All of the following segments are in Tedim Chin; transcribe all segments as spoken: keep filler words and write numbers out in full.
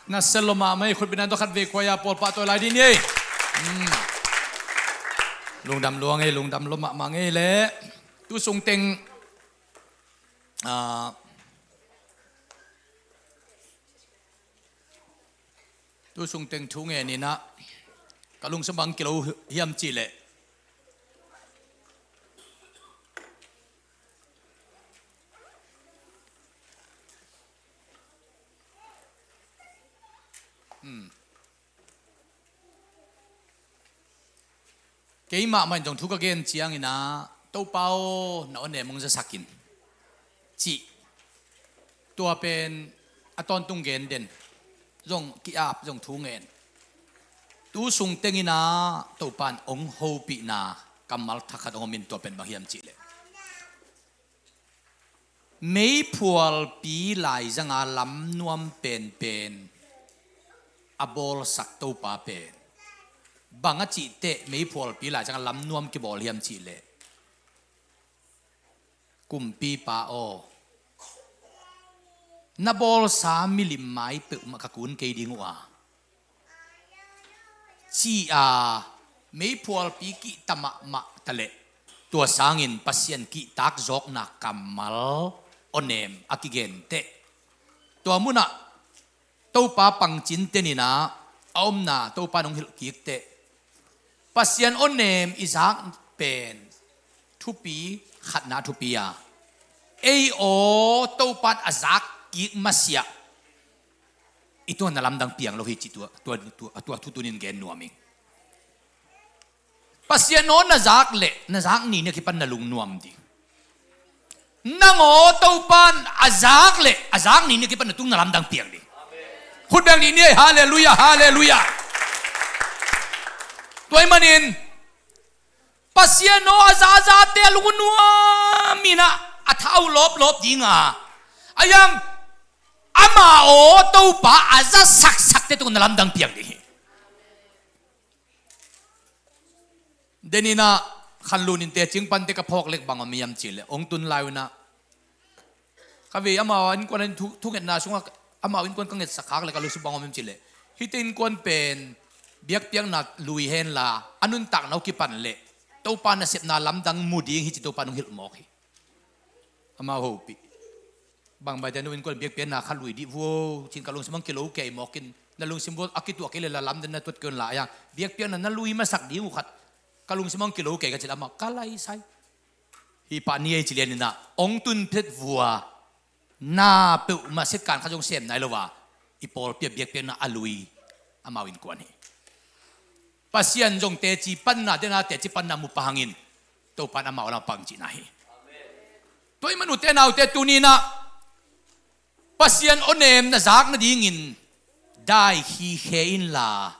Na sel lo mahmah ei, khutbetna tawh khat vei khuai-a pawlpah tawi lai dih ni ei. Lungdam lua ngei, lungdam lua mahmah ngei leh. Tu sungteng, ah, tu sungteng thu ngen inah ka lungsim bang kilo hiam cih leh, keimah mah in zong thu ka gen ciangin ah, "Topa aw, na awnem hong zasak in," cih. Tua pen a tawntung gen den, zong ki-ap, zong thu ngen. Tu sungteng inah Topa in hong hopihna kammal thakhat hong om in, tua pen bang hiam cih leh, meiphualpi laizanga lamnuam penpen a bawlsak Topa pen bang a cihteh meiphualpi laizanga lamnuam kibawl hiam cih leh, "Kumpipa aw, na bawlsa milim mai peuhmah ka kun kei ding uh a," ci-a meiphualpi kihta mahmah taleh, tua sangin Pasian kihtak zawkna kammal awnem a kigen teh, tua munah Topa pangcin ten inah a omna Topa in hong hilh kik teh, Pasian awnem i zak pen thupi, khatna thupi a, ei aw Topa in a zak kik masiah i tungah na lamdang piang lo hi, ci tua, tua, tua, tua thu tunin gen nuam ing. Pasian aw na zak leh na zak ni ni a kipan na lungnuam ding. Nang aw Topa in a zak leh a zak ni ni a kipan na tung na lamdang piang ding. Khut beng dih ni ei, halleluiah, halleluiah. Tua ahih manin Pasian aw a za a zate a lungnuam inah a thau lawplawp ding a, a yang ama aw Topa a za saksakte tung na lamdang piang ding hi. Den inah Khanlun in teci pante ka phawk leh bang om hiam cih leh, hong tun lai unah ka vei amau a innkuan in thu, thungetna sungah amau innkuan ka ngetsak khak leh ka lungsim bang om hiam cih leh, hihte innkuan pen biakpiakna lui henla a nuntakna uh kipan leh Topa nasepna lamdang mu ding hi, ci Topa in hong hilh mawk hi. Amau hopih. Bang baite nu innkuan biakpiakna kha lui dih vuo, ci-in ka lungsim hong kilo kei mawk in, na lungsim vuo a kituak kei leh la lamdang na tuat kei un la, a yang biakpiakna na lui masak ding uh khat ka lungsim hong kilo kei ka cih leh amau ka laisai. Hih pah ni ei, ci lian inah hong tun phet vua, na peuhmah setkan khat zong sem nai lo a, i pawlpi ah biakpiakna a lui amau innkuan hi. Pasian zong teci panna, den a teci panna mu pah hangin Topa in amau lam pangcihna hi. Tua ahih man ute naute, tuni inah Pasian awnem na zak nadingin dai khikhe inla,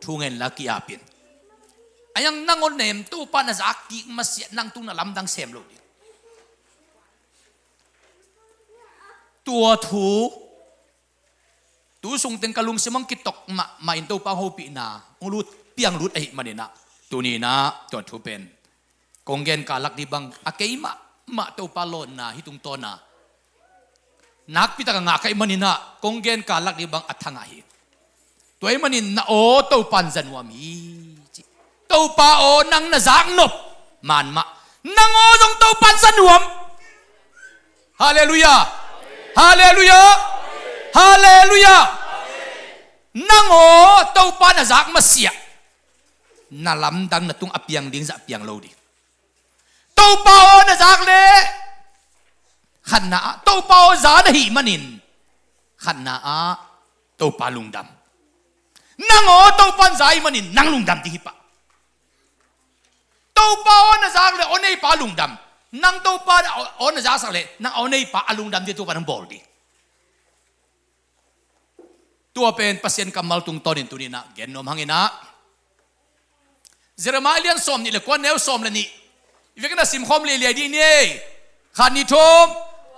thu ngen la ki-ap in. A yang nang awnem Topa na zak kik masiah nang tung na lamdang sem lo ding. Tua thu tu sungteng ka lungsim hong kitok mahmah in Topa hong hopihna hong lut, piang lut ahih man inah, tuni inah tua thu pen kong gen kalak dih bang a, keimah mah Topa lawnna hih tungtawn a nakpi tak a ngah ka hih man inah kong gen kalak dih bang a thangah hi. Tua ahih manin na aw Topa in za nuam hi, ci. Topa aw nang na zak nop man mah, nang aw zong Topa in za nuam. Halleluiah! Halleluiah! Halleluiah! Nang aw Topa na zak masiah na lamdang na tung a piang ding zah piang lo ding. Topa aw na zak leh khatna ah Topa aw za na hih manin khatna ah Topa lungdam. Nang aw Topa in za ahih manin nang lungdam ding hi pah. Topa aw na zak leh aw neipa lungdam. Nang Topa aw na zaksak leh nang aw neipa a lungdam ding Topa in hong bawl ding. Tua pen Pasian kammal tungtawnin tuni inah gen nuam hang inah, Jeremiah lian sawm nih le kua, neu sawm le nih i vekin a simkhawm liailiai dih ni ei. Khat, nih, thum.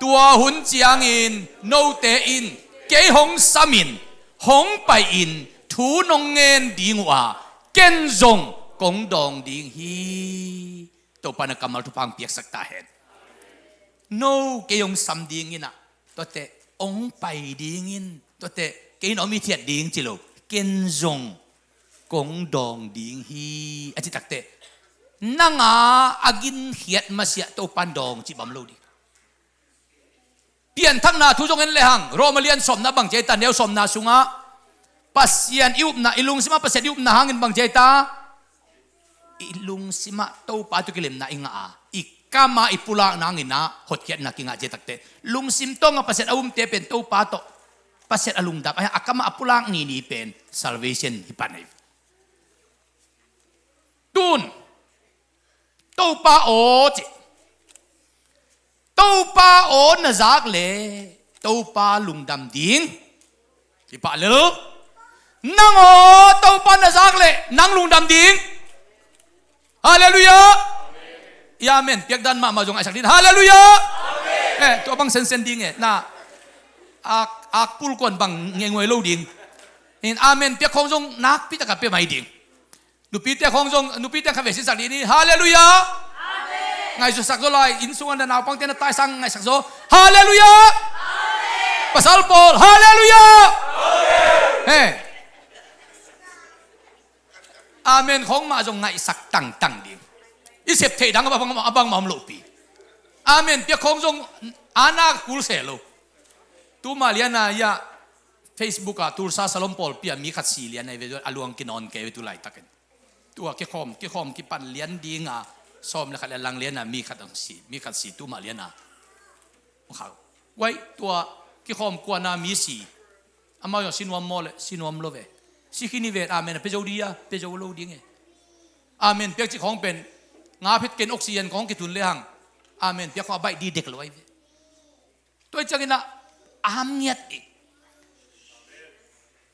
Tua hun ciangin note in kei hong samin hong pai-in thu nong ngen ding uh a, ken zong kong dawng ding hi. Topa in a kammal thupha hong piaksak ta hen. No, kei hong sam ding inah, tuate hong pai ding in, tuate Kei in om hithiat ding ci lo, ken zong kong dawng ding hi a ci takteh, nang a a ginkhiat masiah Topan dawng cih bang lo ding. Pianthakna thu zong en lehang, Rom a lian sawmna bang ci a i ta, neu sawmna sungah, Pasian i upna, i lungsimah Pasian i upna hangin bang ci a i ta, i lungsimah Topa tawh kilemna i ngah a, i kamah i pulakna hangin ah hotkhiatna kingah ci a takteh, lungsim tawngah Pasian a umte pen Topa tawh, Pasian a lungdam a, a kamah a pulak nini pen salvation hi pan ahi. Tun Topa aw ci. Topa aw na zak leh Topa lungdam ding. Hi pah lel. Nang aw Topa na zak leh nang lungdam ding. Halleluiah. I amen piak dan mahmah zong ngaihsak ding. Halleluiah. Eh, tua bang sensen ding e. Na ak, ak pulkuan bang ngenguai lo ding. In amen piak khong zong nakpi taka pia mai ding. Nupite khong zong, nupite kha ve sinsak dih ni. Halleluiah. Amen. Ngaihsutsak zaw lai, inn sungah na naupangte na taisang ngaihsak zaw. Halleluiah. Amen. Pasal pawl, halleluiah. Amen. He. Amen khong mah zong ngaihsak tangtang ding. I sep theih dang a bang, a bang mah om lohpi. Amen piak khong zong ana kul se lo. Tuma liana ia Facebook ah Tulsa Shalom pawlpi ah mi khat si lian ahi ve, a luang kinawn kei ve tu laitakin. Tua kikhawm, kikhawm kipan lian dinga sawm le khat le lang liana mi khat ang si, mi khat si tuma liana. Khau. Wai, tua kikhawm kuana mi si. Amau zong si nuam maw le, si nuam lo ve. Si khin hi ve, amen a pia zo ding a, pia zo lo ding e. Amen piak cik khawng pen nga phet ken oxygen khawng kitun lehang, amen piak khawng a baih ding dek lo ahi ve. Tua hi ciangin ah a ham ngiat ding.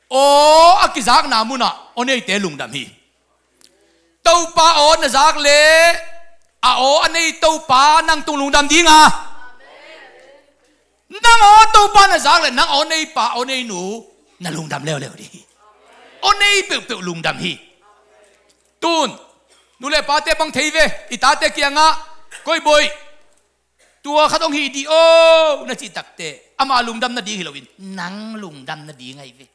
Aw a kizakna munah aw neite lungdam hi. Topa aw na zak leh a aw a nei Topa nang tung lungdam ding a. Nang aw Topa na zak leh nang aw neipa aw neinu na lungdam leuleu ding hi. Aw nei peuhpeuh lungdam hi. Tun nu le pate bang thei ve, i tate kiangah, koi boih, tua khat hong hih dih aw na cih takteh ama lungdam nading hi loin nang lungdam nading ahi ve.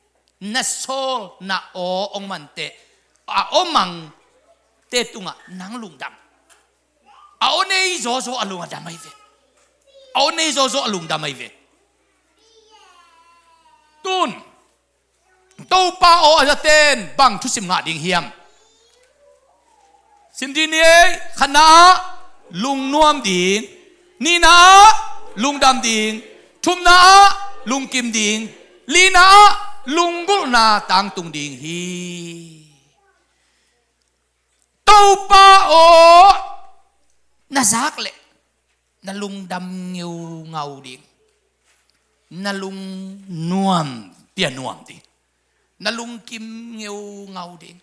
Na sawl na aw hong manteh a aw mangte tungah nang lungdam. A aw nei zawzaw a lungdam ahi ve. A aw nei zawzaw a lungdam ahi ve. Tun Topa aw a zaten bang thusim ngah ding hiam? Sim dih ni ei. Khatna ah lungnuam ding. Nihna ah lungdam ding. Thumna ah lungkim ding. Lina ah lunggulhna tangtung ding hi. Topa aw na zak leh na lungdam ngeungau ding. Na lungnuam pianuam ding. Na lungkim ngeungau ding.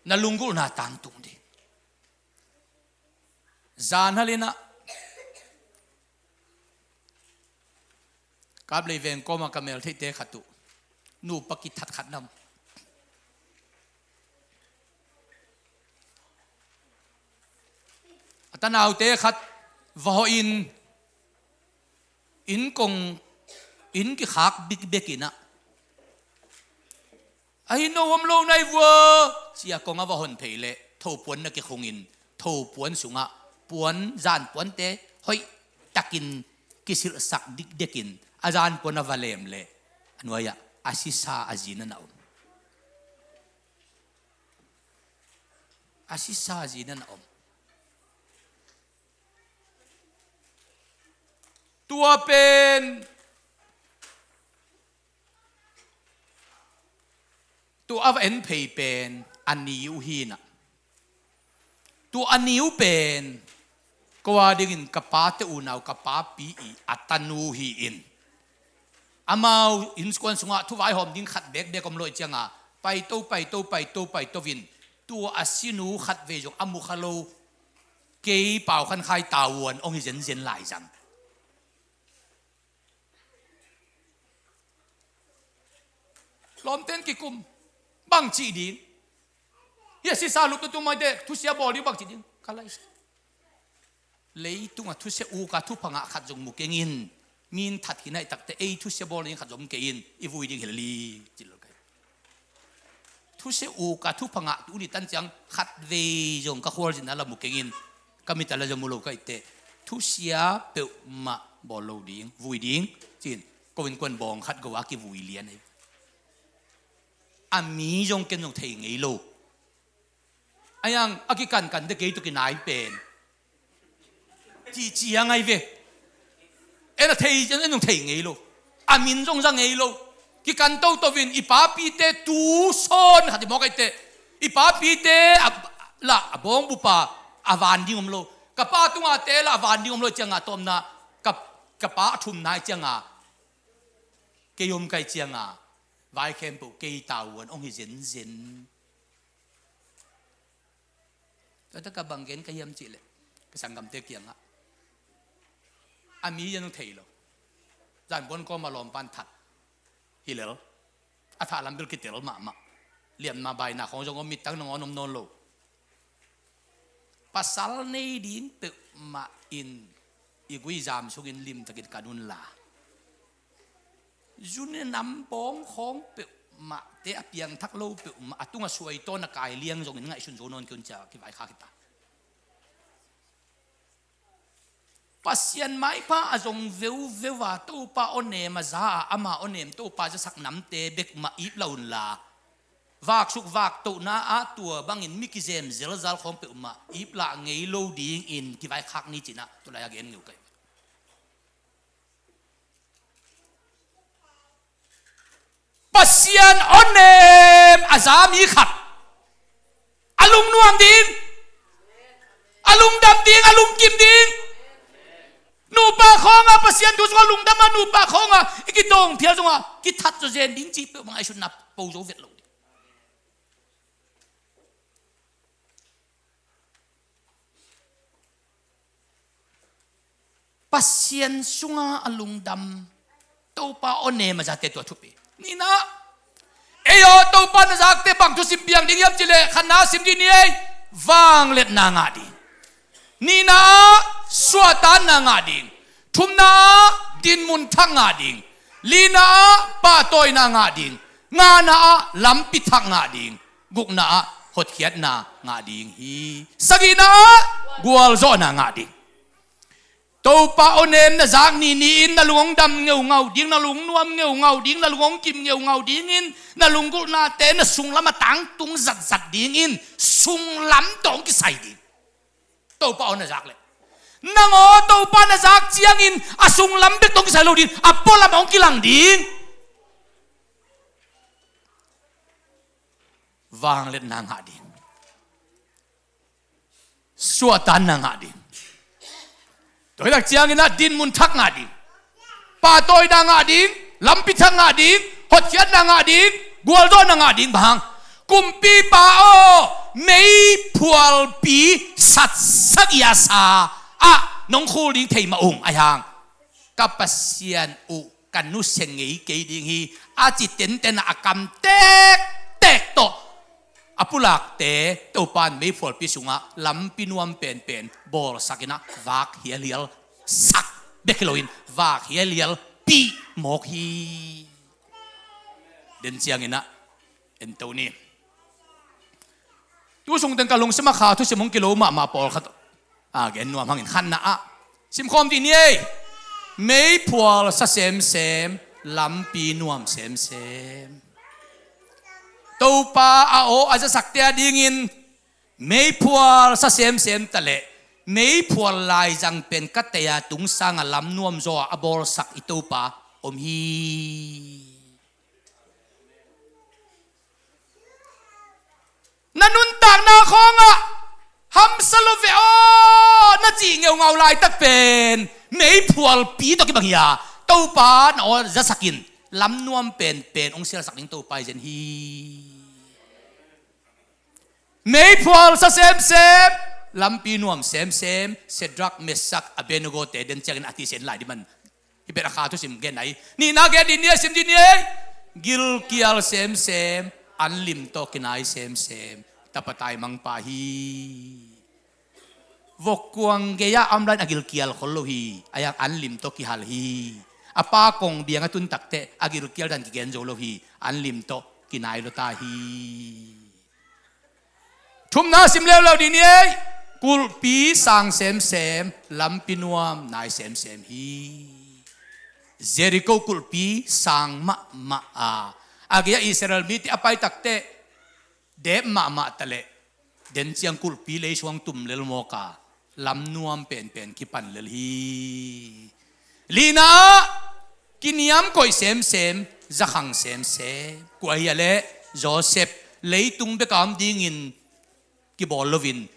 Na lunggulhna tangtung ding. Zan halinah Kaplei veng kawmah ka mel theihte khat uh nupa kithat khat nam. A tanaute khat va hawhin inn kong inn kikhak bikbek inah, ahi no om lo nai vua, cia kong a va hon phei leh thopuan na kikhungin thopuan sungah puan zanpuante hoih takin kisilhsak dikdekin a zanpuan a va lem leh a nuai-ah a sisa a zina na om. A sisa a zina na om. Tua pen tua a va en phei pen a ni uh hinah. Tua a ni uh pen ko a dingin ka pate unau ka papi i a tanu hi-in, amau innkuan sungah thuvaihawm ding khat bekbek om lo i cianga paito paito paito paito in tua a sinu khat vei zong a mukha lo kei Pau Khan Khai tavuan hong hi zenzen lai zang. Lawmten kikum bang cih ding? Hia sisa lupna tung maite thusia bawl ding bang cih ding? Ka laisa. Leitungah thusia uka thupha ngah khat zong mu kengin Min that hi naih takte ei thusia bawl ding khat zom kei in, i vui ding hi lel hi, ci lo kai. Thusia uk a thupha ngah tu ni tan ciang khat vei zong ka khualzinna la mu keng in, ka mit a la zong mu lo kai te. Thusia peuhmah bawl lo ding, vui ding, ci-in ko innkuan bawng khat go a kivui lian hi. A mi zong ken zong thei ngei lo. A yang a kikankan te kei tawh kinai pen. Cihcia ngai ve. En a thei, en zong thei ngei lo. A min zong za ngei lo. Kikan toto in i papite tu sawn khat i mawk aite. I papite a, la a bawngbupa a van ding om lo. Ka pa tunga te la a van ding om lo cianga tawmna. Ka, ka pa a thumna i cianga. Kei om kai cianga. Vai khempeuh kei tavuan ong hi zenzen. Tua taka bang gen ka hiam cih leh ka sanggamte kiangah a mi zong thei lo. Zanbuan kawma lawmpan that hi lel. A thah lam bil kitel mahmah. Liamna baina khawng zong om, mittang nangawn om nawn lo. Pasal nei ding peuhmah in i guizam sungin limtakin kan unla. Zun nam bawng khawng peuhmahte a piangthak lo peuhmah a tunga suaitawn a kai liang zongin ngaihsun zo nawn kei un cia kivaikhak hi ta. Pasian maipha a zong veuveu a Topa awnem a za a ama awnem Topa zasak namte bek mah ip la unla. Vaksuk vaktohna ah tua bangin mi kizem zelzal khawng peuhmah ip lah ngei lo dingin kivaikhak ni cinah tulai a gen ngeu kai. Pasian awnem a za mi khat a lungnuam ding, a lungdam ding, a lungkim ding. Nupa khawnga Pasian thu sungah lungdam a, nupa khawnga i kitawng phial sungah kithat zawzen ding cih peuhmah ngaihsutna po zo vet lo ding. Pasian sunga a lungdam Topa awnem a zate tua thupi. Nina, ei aw Topa na zakte bang thusim piang ding hiam cileh khatna sim dih ni ei. Vangliatna ngah ding. Nina, suahtakna ngah ding. Thumna, dinmun thak ngah ding. Lina, pahtawina ngah ding. Ngana, lampi thak ngah ding. Gukna ah hotkhiatna ngah ding hi. Sagihna ah gualzawhna ngah ding. Topa awnem na zak ni ni-in na lung hong dam ngeungau ding, na lung nuam ngeungau ding, na lung hong kim ngeungau dingin na lunggulhnate na sunglam a tangtung zatzat dingin sunglam tawh hong kisai ding. Topa aw na zak leh nangaw Topa na zak ciangin a sunglam bek tawh hong kisai lo ding, a pualam hong kilang ding. Vangliatna ngah ding. Suahtakna ngah ding. Tua hilak ciangin ah dinmun thak ngah ding. Pahtawina ngah ding. Lampi thak ngah ding. Hotkhiatna ngah ding. Gualzawhna ngah ding bang hang. Kumpipa aw, meiphualpi satsagiasa ah nong khul ding thei mah ung ahi hang. Ka Pasian uh ka nusia ngei kei ding hi, a ci tenten a kam tektek tawh a pulakte Topan meiphualpi sungah lampi nuam penpen bawlsak inah vak hialhial sak bek hi loin vak hialhial pih mawk hi. Den cianginah ento ni. Tu sungteng ka lungsim a kha thusim hong kilo mahmah pawlkhat a gen nuam hangin khatna ah simkhawm dih ni ei. Meiphual sa semsem, lampi nuam semsem. Topa a aw a zasakte a dingin meiphual sa semsem taleh meiphual laizang pen ka tei a tungsanga lam nuamzaw a bawlsak i Topa om hi. Na nuntakna khawngah hamsa lo ve aw na cih ngeungau laitak pen meiphualpi tawh kibang hi a, Topa na aw zasakin lam nuam penpen hong sialsak ding Topa i zen hi. Meiphual sa semsem, lampi nuam semsem, Sedrak, Mesak, Abednego te den ciangin a tisen lai di man. Hi bet a kha thusim gen ai. Nihna gen dih ni ei, sim dih ni ei. Gilkial semsem, anlim tawh kinai semsem, tapa taimangpa hi. Vokkuang gei-ah a om lai-in a gilkial khol lo hi. A yang anlim tawh kihal hi. A pa kong biang a tun takteh a gilkial dan kigen zo lo hi. An lim tawh kinai lo ta hi. Thumna sim leuleu dih ni ei. Kulhpi sang semsem, lampi nuam nai semsem hi. Jericho kulhpi sang mahmah a, a gei-ah Israel mite a pai takteh dep mahmah ta leh, den ciang kulhpi lei suang tum lel mawk a, lam nuam penpen kipan lel hi. Lina ah kiniam koih semsem, zakhang semsem. Kua hi a leh? Joseph. Leitung bek a om dingin kibawl loin,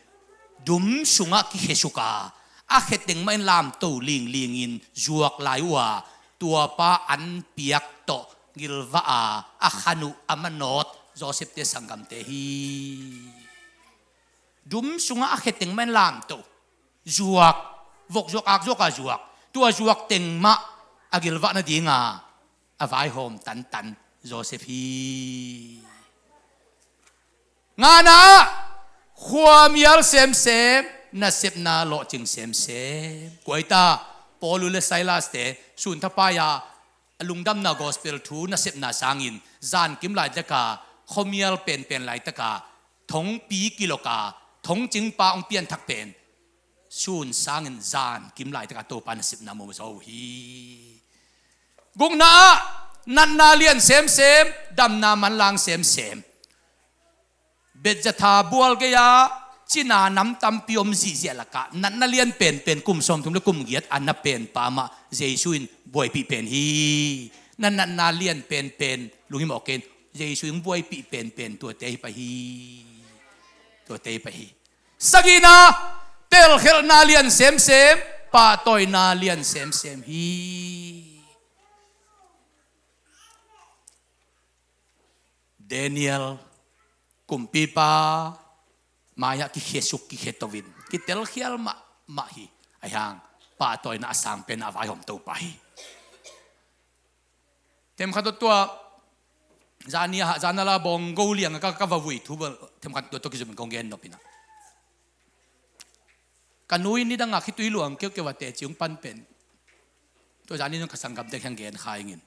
dum sungah kikhesuk a, a kheteng mah in lamto linglingin zuak lai uh a, tuapa an piak tawh gilvah a, a khan uh a manawt Joseph-te sanggamte hi. Dum sungah a kheteng mah in lamto, zuak, vok zuak, ak zuak a zuak, tua zuak teng mah a gilvah nadinga a vaihawm tantan Joseph hi. Ngana ah khuamial semsem, nasepna lawhcing semsem. Kua hi ta? Paul le Silas-te sun thapai a, a lungdamna gospel thu nasepna sangin zankim laitaka khuamial penpen laitaka thongpi kiloka thongcingpa hong pianthak pen sun sangin zankim laitaka Topa nasepna mu zo uh hi. Gukna ah natna lian semsem, damna manlang semsem. Bethzatha bual gei-ah cina nam tampi om zihziah lakah natna lian penpen kum sawmthum le kum giat a na penpa mah Jesu in buaipih pen hi. Na natna lian penpen lunghimawh kei in, Jesu in buaipih penpen tuate hi pah hi. Tuate hi pah hi. Sagihna, telkhialhna lian semsem, pahtawina lian semsem hi. Daniel kumpipa mai-ah kikhiasuk, kikhiatoin kitelkhial mahmah hi. Ahi hang pahtawina a sang pen a vaihawm Topa hi. Themkhat tawh tua zani a zana la bawng go liang a ka, ka va vui thu bel themkhat tua tawh kizom in kong gen nop inah, ka nu in nidang a khitui luang keukeu a teci hong pan pen tua zani nong ka sanggamte kiang gen kha ingin.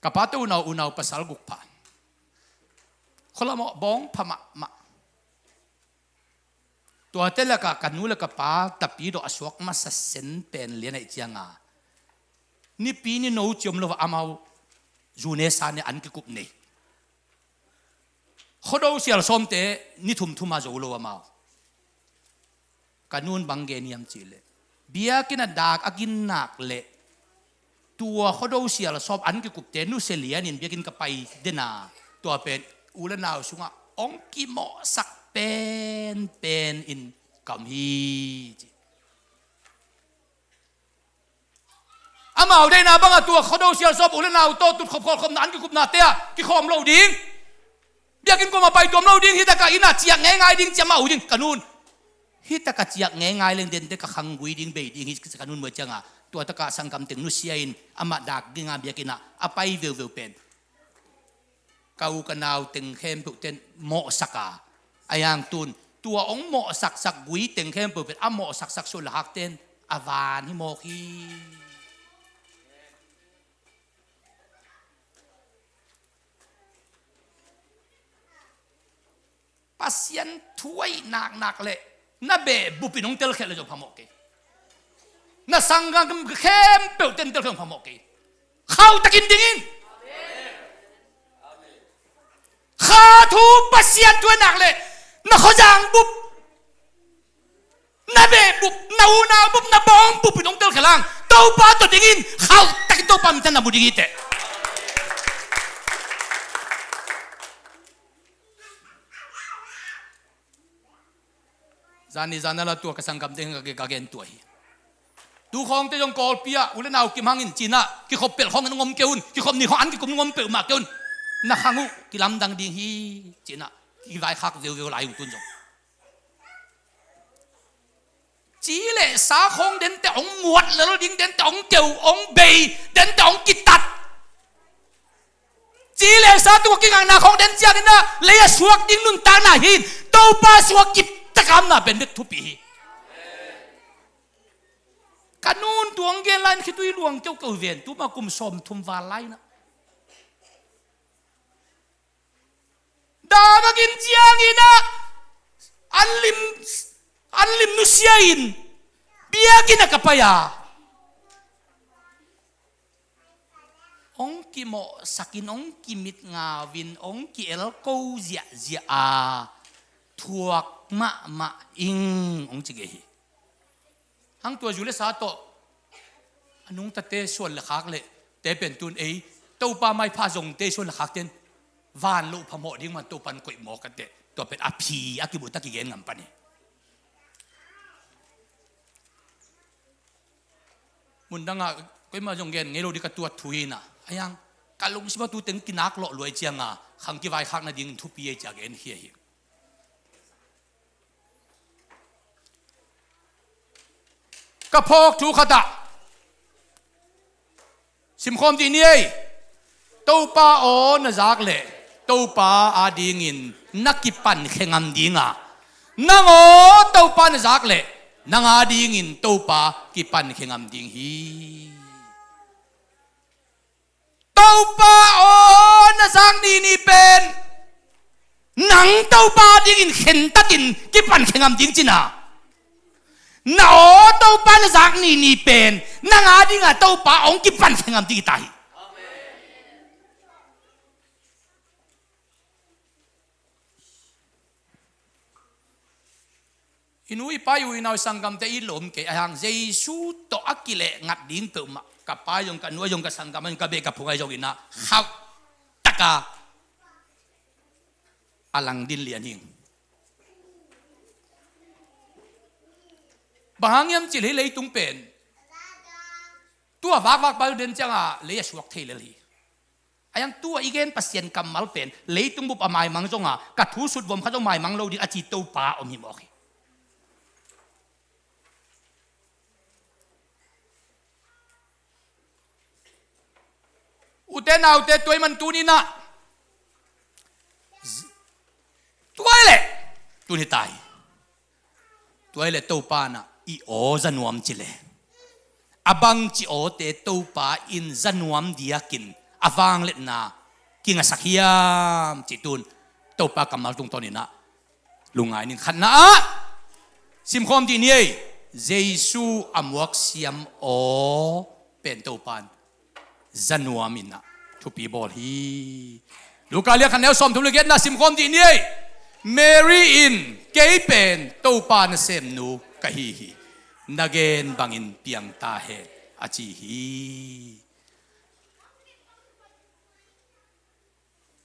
Ka pa tawh unau, unau pasal guk pha. Khualamawh bawng pha mahmah. Tuate lakah ka nu le ka pa tapidawh a suak masa sen pen lian ahih cianga nipi ni no ci om lo a amau zu ne sa ne an kikup nei. Khuado sial sawmte ni thumthum a zo lo amau. Ka nun bang gen hiam cihleh, biakinn a dak a ginnak leh tua khuado sial sawm an kikupte nusia lianin biakinn ka pai dena, tua pen u le nau sungah hong kimawhsak penpen in ka om hi ci. Amau deihna bangah tua khuado sial sawm u le nau tawh tutkhop khawlkhopna an kikupnate ah kikhawm lo ding. Biakinn kuamah pai tuam lo ding, hitakah innah ciak ngeingai ding ci amau ding. Ka nun, hitakah ciak ngeingai leng dente ka khanggui ding, bei ding hi ka nun muai cianga. Tuatakah sangkam teng nusia in amah dak dinga biakinnah a pai veuveu pen ka u ka nau teng khempeuh ten mawhsak a, a yangtun tua hong mawhsaksak gui teng khempeuh pen a mawhsaksak suah lahak ten a van hi mawk hi. Pasian thuai naknak leh na beh bupin hong telkhialh le zong phamawh kei. Na sanggam khempeuh ten telkhialh zong phamawh kei. Khauhtakin dingin. Kha thu Pasian thuai nak leh na khuazang bup, na beh bup, na unau bup, na bawng bupin hong telkhialh hang Topa tawh dingin khauhtakin Topa minten na mu ding hi teh. Zani zana la tua ka sangkam teng ka gen tua hi. Tukhawngte zong Kawlpi ah u le nau kim hangin cinah kikhop pelh khawngin hong om kei un, kikhop ni khawng an kikum hong om peuhmah kei un. Na khang uh kilamdang ding hi cinah kivaikhak veuveu lai ung tun zong. Ci le sa khawng dente hong muat lel ding, dente hong keu, hong bei, dente hong kitat. Ci le sa tua kingakna khawng den ciangin ah lei a suak ding nuntakna hi. Topa suak kip takamna pen bek thupi hi. Ka nun tuang gen lai-in khitui luang keuhkeuh hi ven, tuma kum sawmthum val lai-in ah. Dagak in ciangin ah, an lim, an lim nusia-in biakinn ah ka pai a, hong kimawhsakin, hong kimitngauvin, hong ki-elko ziahziah a, thuak mahmah ing hong ci kei hi. Hang tua zu le sa tawh a nungtate suan le khak le te pen tun ei Topa maipha zongte suan le khakte in van lo phamawh ding man Topa in koih mawk a teh, tua pen a phi a kibuh tak kigen ngam pan hi. Mundang ah koima zong gen ngei lo ding ka tuat thu hi-in ah, a hiang ka lungsim ah tu teng kinak lawh luai ciang a khang kivaikhak nadingin thupi ei ci-a gen hi a hi. Ka phawk thu khat ah simkhawm dih ni ei. Topa aw na zak leh Topa adingin na kipankhe ngam ding a, nang aw Topa na zak leh nang adingin Topa kipankhe ngam ding hi. Topa aw na zak nini pen nang Topa dingin khentakin kipankhe ngam ding cihna. Na aw Topa na zak nini pen nang adinga Topa hong kipankhe ngam ding hi ta hi. I nu i pa i u i nau i sanggamte i lawm kei a hiang, Jesu tawh a kileh ngat ding peuhmah ka pa zong ka nu a zong ka sanggam a zong ka beh ka phung a zong in ah khauh taka a lang din lian hing. Bang hang hiam cih leh hih leitung pen tua vakvak bal den ciangah lei a suak thei lel hi. A hiang tua i gen Pasian kammal pen leitung bup a maimang zonga ka thu sut vom khat zong maimang lo ding a ci Topa om hi mawk hi. Ute naute tuai man tuni-in ah tuai leh tuni tai. Tuai le Topa na i aw za nuam ci le, a bangci awte Topa in za nuam diakin a vangliatna kingasak hiam cih tun Topa kammal tungtawnin ah lungngai ning. Khatna ah simkhawm dih ni ei. Jesu a muaksiam aw pen Topa in za nuam in ah thupi bawl hi. Luka lian khat neu sawmthum le giatna simkhawm dih ni ei. Mary in, "Kei pen Topa nasemnu ka hi hi, na gen bangin piang ta hen," a ci hi.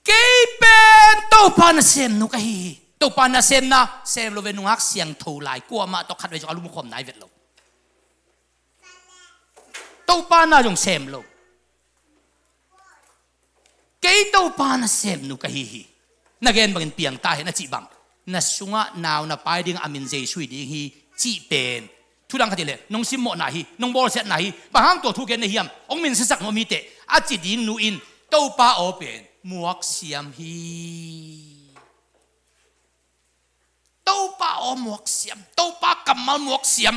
"Kei pen Topa nasemnu ka hi hi." Topa nasemna sem lo ve, nungak siangtho lai kuamah tawh khatvei zong a lumkhawm nai vet lo. Topa na zong sem lo. "Kei Topa nasemnu ka hi hi, na gen bangin piang ta hen," a cih bang, "Na sungah nau na pai ding a min Jesu hi ding hi," cih pen thu dang khat hi leh nong simmawh nai hi, nong bawlsiat nai hi. Bang hang tua thu gen na hiam, hong minsiasak nuam hi teh a ci ding nu in Topa aw pen muaksiam hi. Topa aw muaksiam, Topa kammal muaksiam.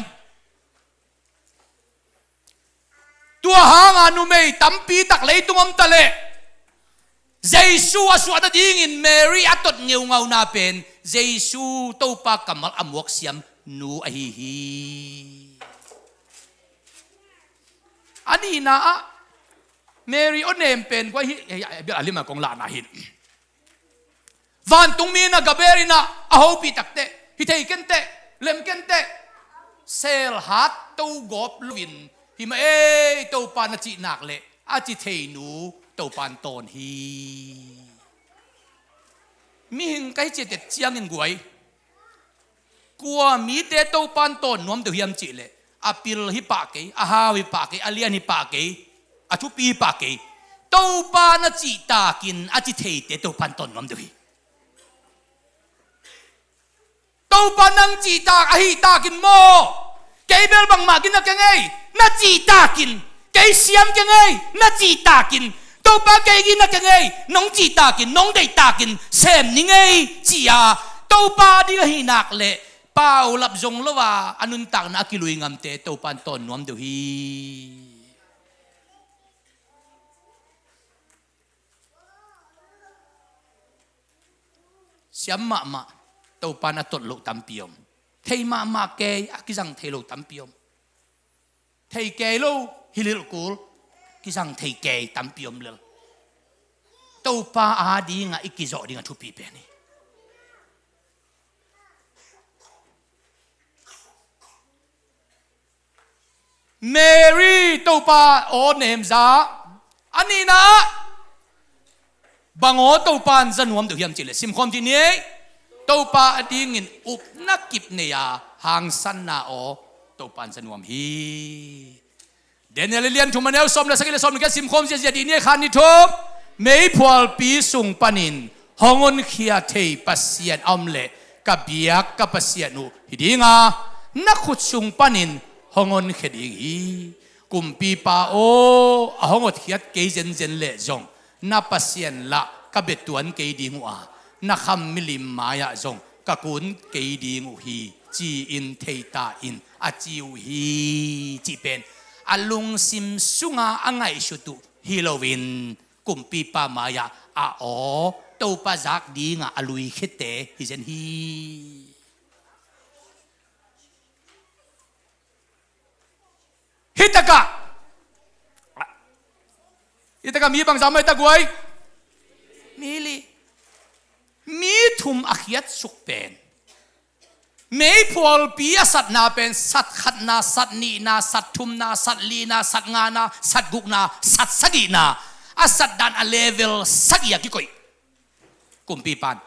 Tua hanga numei tampi tak leitung om ta leh Jesu a suah nadingin Mary a tot ngeungauna pen Jesu Topa kammal a muaksiam nu ahi hi. A nihna ah Mary aw nem pen kua hi, a lima kong lahna hin. Vantungmi in a Gabriel in ah a hopih takteh, "Hi thei kenteh, lem kenteh, selhat to gawp loin hi mah ei, Topa na cih nak leh," a ci thei nu Topa in tawn hi. Mihing ka hi ciatet ciangin guai, kua mite Topa in tawn nuam deuh hiam cih leh a pil hi pah kei, a hau hi pah kei, a lian hi pah kei, a thupi hi pah kei. Topa na cihtakin a ci theite Topa in tawn nuam deuh hi. Topa nang cihtak ahih takin maw, "Kei bel bangmah gina keng ei," na cihtakin, "Kei siam keng ei," na cihtakin, "Topa kei gina keng ei," nong cihtakin, nong deihtakin sem ning ei, ci-a Topa ding ahih nak leh paulap zong lo a, a nuntakna a kilui ngamte Topan tawn nuam deuh hi. Siam mahmah, Topan a tot loh tampi om. Thei mahmah kei, a kizang thei lo tampi om. Thei kei lo, hilhilh kul, kizang thei kei tampi om lel. Topa adingah i kizawh ding a thupi pen hi. Mary, Topa aw nemza. A nihna ah bang aw Topan za nuam deuh hiam cih leh, simkhawm dih ni ei. Topa adingin upna kip nei a, hangsanna aw Topan za nuam hi. Daniel lian thum a neu sawm le sagih le sawm le giat simkhawm ziahziah dih ni ei, khat nih thum. Meiphualpi sung panin hong honkhia thei Pasian a om leh ka biak ka Pasian uh hi ding a, na khut sung panin hong honkhia ding hi. Kumpipa aw, a hong hotkhiat kei zenzen leh zong na Pasian lah ka bia tuan kei ding uh a, na kham milim mai-ah zong ka kun kei ding uh hi, ci-in thei ta in, a ci uh hi, cih pen a lungsim sunga a ngaihsut uh hi loin, kumpipa mai-ah a aw Topa zak dingah a luikhiate hi zen hi. Hitakah, hitakah mi bangza mai ta guai? Mi li. Mi thum a khiatsuk pen, meiphualpi a satna pen sat khatna, sat nihna, sat thumna, sat lina, sat ngana, sat gukna, sat sagihna, a satdan a level sagih a kikoih. Kumpipan,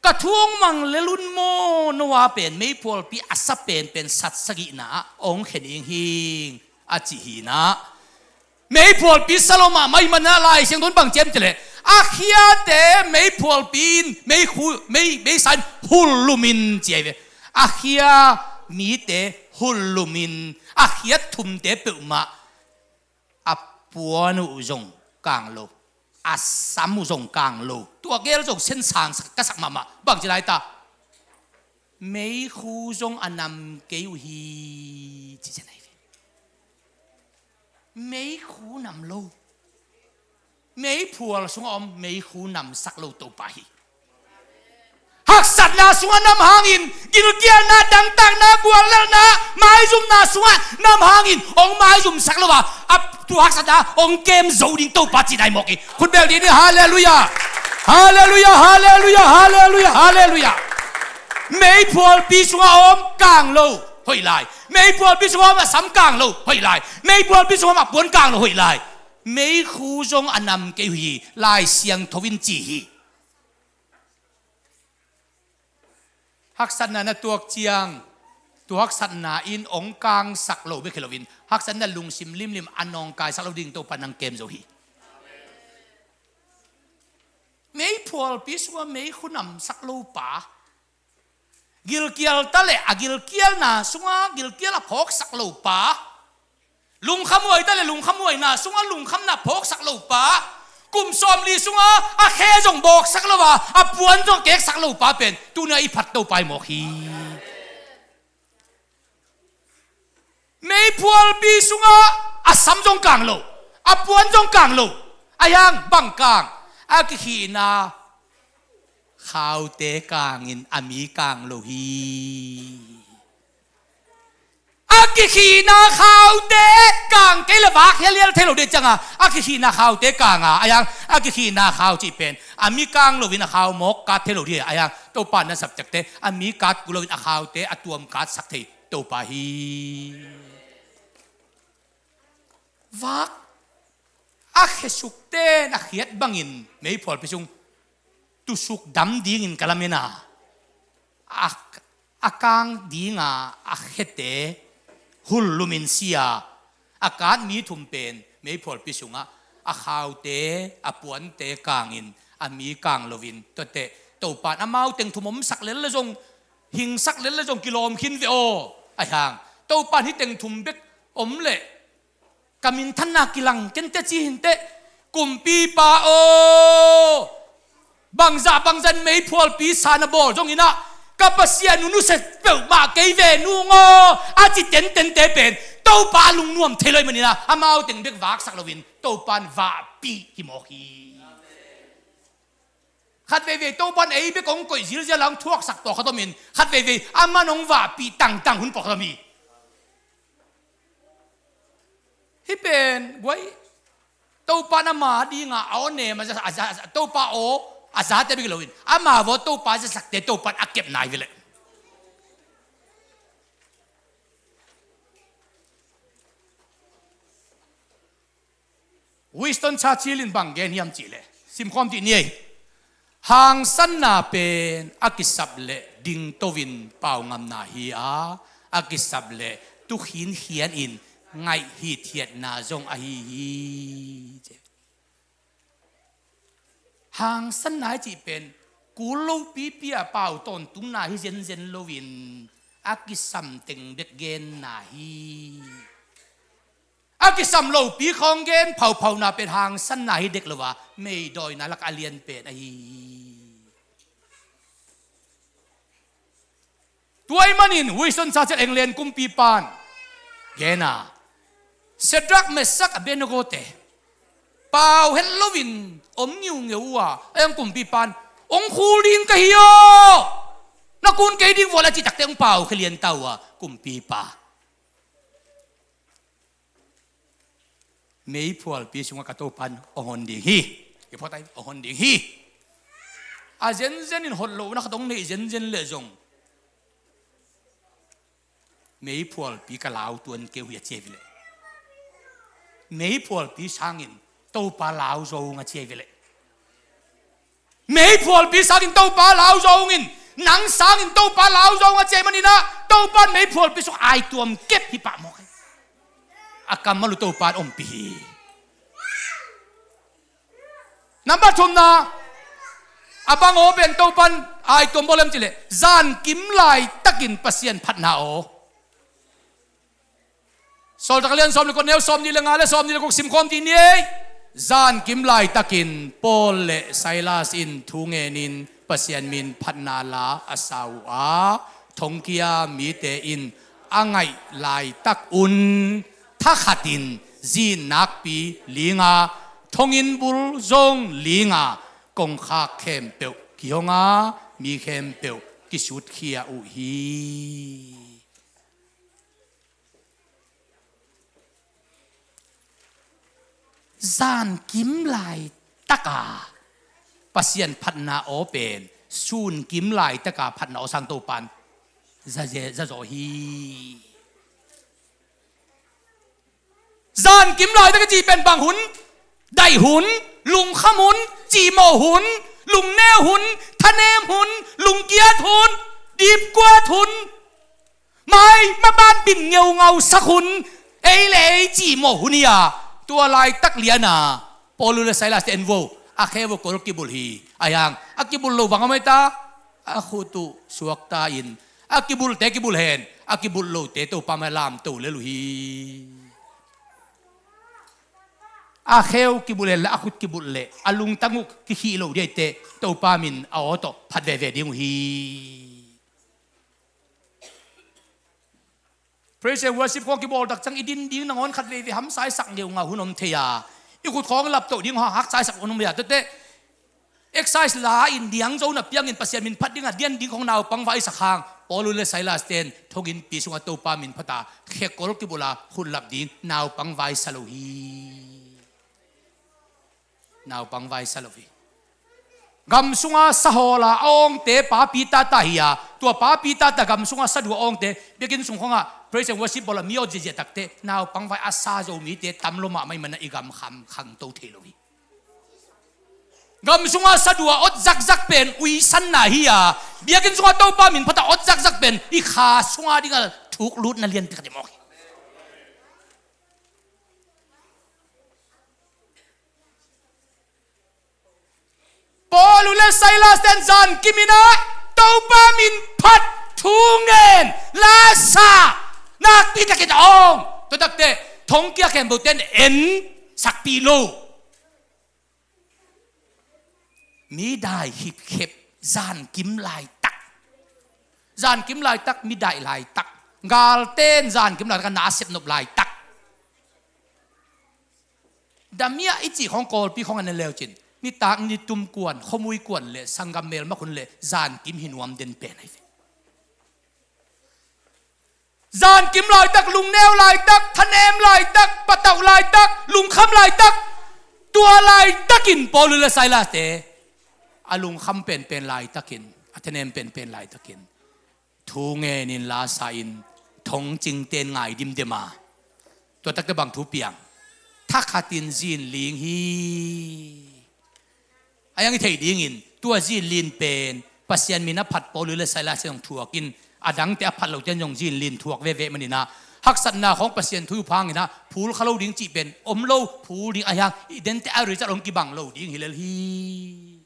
ka thu hong mang lel un maw, Noah pen meiphualpi a sa penpen sat sagihna ah hong khia ning hing, a cih hi-in ah, meiphualpi sa lo mahmah ahih manin ah Lai Siangtho in bang ci hiam cih leh, a khiate meiphualpi in meikhu, mei, meisa in hullumin ci ahi ve. A khia mite hullumin, a khiat thumte peuhmah, a puan uh zong kang lo, a sam uh zong kang lo. Tua gel zong sensang ka sak mahmah. Bang ci lai ta? Meikhu zong a nam kei uh hi, ci zen ahi ve. Meikhu nam lo. Meiphual sungah om meikhu namsak lo Topa hi. Haksatna sungah nam hangin, gilkialna, dangtakna, guallelhna, maizumna sungah nam hangin hong maizumsak lo a, a thu haksatna hong kem zo ding Topa cihna hi mawk hi. Khut beng dih ni, halleluiah. Halleluiah, halleluiah, halleluiah, halleluiah. Meiphualpi sungah om kang lo, hoih lai. Meiphualpi sungah om a sam kang lo, hoih lai. Meiphualpi sungah om a puan kang lo, hoih lai. Meikhu zong a nam kei uh hi, Lai Siangtho in ci hi. Haksatna na tuak ciang, tua haksatna in hong kangsak lo bek hi loin, haksatna lungsim limlim a nawngkaisak lo ding Topa nang kem zo hi. Meiphualpi sungah meikhu namsak lo pa, gilkial ta leh a gilkialna sungah gilkial a phawksak lo pa, lungkhamhuai ta leh lungkhamhuaina sungah lungkhamna phawksak lo pa, kum sawmli sungah a khe zong bawksak lo a, a puan zong keksak lo pa pen tuni-a i phat Topa hi mawk hi. Meiphualpi sungah a sam zong kang lo, a puan zong kang lo. A hiang bang kang? A kikhihna khaute kangin a mi kang lo hi. A kikhihna khaute kang kei leh vak hialial thei lo dih cianga, a kikhihna khaute kang a, a hiang a kikhihna khau cih pen a mi kang loin a khau mawk kat thei lo dih, a hiang Topa na saptekte a mi kat kul loin a khaute a tuam katsak thei Topa hi. Vak a khesukte in a khiat bangin meiphualpi sung tusuk dam dingin ka lamen a, a, a kang dinga a khete hullumin sia, a kat mi thum pen meiphualpi sungah a khaute, a puante kangin a mi kang loin, tuate Topan amau teng thum omsak lel le zong, hingsak lel le zong kilawm khin ve aw. A hiang Topan hih teng thum bek om leh ka minthanna kilang kenteh ci hinteh. Kumpipa aw, bangzah bangzah in meiphualpi sa na bawl zongin ah, Ka Pasian uh nusia peuhmah kei ve, nung aw, a ci tentente pen Topa lungnuam thei lo ahih manin ah, amau teng bek vaksak loin Topa in vahpih hi mawk hi. Khat veivei Topa in ei bek hong koih zilzial a hong thuaksak pawlkhat om in, khat veivei aman hong vahpih tangtang hun pawlkhat om hi. Hih pen guai, Topa in ama dinga a aw nem a za, a za, Topa aw a zate bek hi loin, ama vaw Topa zasakte Topa in a kep nai ve leh. Winston Churchill in bang gen hiam cih leh, simkhawm dih ni ei. Hangsanna pen a kisap leh dingto in pau ngamna hi a, a kisap leh tu khinkhian in ngaih hithiatna zong ahi hi. Hangsanna i cih pen kul lopipi a pau tawntungna hi zenzen loin a kisam teng bek genna hi. A kisam lopi khawng gen phauphauna pen hangsanna hi dek lo a, meidawina lak a lian pen ahi hi. Tua ahih manin Winston Churchill, England kumpipa'n gen a, Shadrach, Meshach, Abednego-te pau het loin om ngiungeu uh a, a hong kumpipa'n, hong khul ding ka hi aw, na kun kei ding vua leh, a cih takteh hong pau khia lianta uh a, kumpipa, meiphualpi sungah ka Topa in hong hon ding hi. I phawk ta hi, hong hon ding hi. A zenzen in hot lohna khat hong neih zenzen leh zong, meiphualpi ka lau tuan kei uh hi, a ci hi ve leh. Meiphualpi sangin Topa lau zaw ung, a ci hi ve leh. Meiphualpi sangin Topa lau zaw ung in, nang sangin Topa lau zaw ung, a ci ahih manin ah, Topa in meiphualpi sung aituam kep hi pah mawk hi. A kammal uh Topa in ompih hi. Number thumna, a bang aw pen Topa in aituam bawl hiam cih leh, zankim laitakin Pasian phatna aw. Sawltak a lian sawm leh kua, neu sawmnih leh nga leh sawmnih leh guk simkhawm dih ni ei. Zankim laitakin Paul leh Silas in thu ngenin Pasian min phatna la a sa uh a, thongkia mite in a ngaih laitak un thakhatin zin nakpi ling a, thonginn bul zong ling a, kongkhak khempeuh kihong a, mi khempeuh kisutkhia uh hi. Zankim laitaka Pasian phatna aw pen sunkim laitaka phatna aw sang Topa in za ze-, za zaw hi. Zankim laitak i cih pen bang hun? Daih hun, lungkham hun, cihmawh hun, lungneu hun, thanem hun, lungkiat hun, dipkuat hun, mai maban bin ngeungau sak hun, ei le ei cihmawh hun hi a, tua laitak lian a Paul uh leh Silas te en vo, a khe uh a kol kibulh hi. Ahi hang a kibulh lo bang om ei ta? A khut uh suakta in, a kibulhte kibulh hen, a kibulh lote Topa mai lamto lel uh hi. A khe uh kibulh hen leh a khut kibulh leh a lungtang uh kikhih lo ding ahih teh Topa min a aw tawh phat veve ding uh hi. Praise and worship khawng kibawl tak ciang i din ding nangawn khat veivei hamsa i sak ngeungau hun om thei a, i khut khawng i laptoh ding hong haksa i sak hun om thei a. Tuate exercise la in diang zo na piangin Pasian min phat ding a dian ding khawng naupang vai i sak hang, Paul uh leh Silas ten thonginnpi sungah Topa min phat a, khekol kibulh a, khut lap ding naupang vai sa lo hi. Naupang vai sa lo hi. Gam sunga sahawl a awngte papi tata hi a, tua papi tata gam sunga saduh a awngte, biakinn sung khawngah praise and worship bawl a mi awt ziahziah takteh naupang vai a sa zo mite tam lua mahmah ahih manin i gam kham khangto thei lo hi. Gam sunga saduh a awt zakzak pen uisanna hi a, biakinn sungah Topa min phat a awt zakzak pen i kha sunga dingah thuklutna lianpi khat hi mawk hi. Paul uh leh Silas ten zankim in ah Topa min phat, thu ngen, la sa, nakpi takin a awng. Tua takteh thongkia khempeuh ten en sakpih lo. Mi dai khipkhep, zankim laitak. Zankim laitak, mi daih laitak, galten zankim laitak a na a sepnop laitak. Damiah i cih khawng, Kawlpi khawng a ne leucin, nitak nitum kuan, khawmui kuan le sanggam melmak hun le zankim hi nuam den pen ahi ve. Zankim laitak, lungneu laitak, thanem laitak, patauh laitak, lungkham laitak, tua laitakin Paul le Silas te a lungkham penpen laitakin, a thanem penpen laitakin thu ngenin lasa in thongcingten ngai dimdem a, tua takte bang thu piang? Thakhatin zin ling hi. A iang i theih dingin tua zin lin pen Pasian min a phat Paul le Silas in zong thuakin, a dangte a phat lote in zong zin lin thuak veve maninah, haksatna khawng Pasian thu phanginah phul kha lo ding cih pen om lo, phul ding a hiang i dente a result hong kibang lo ding hi lel hi.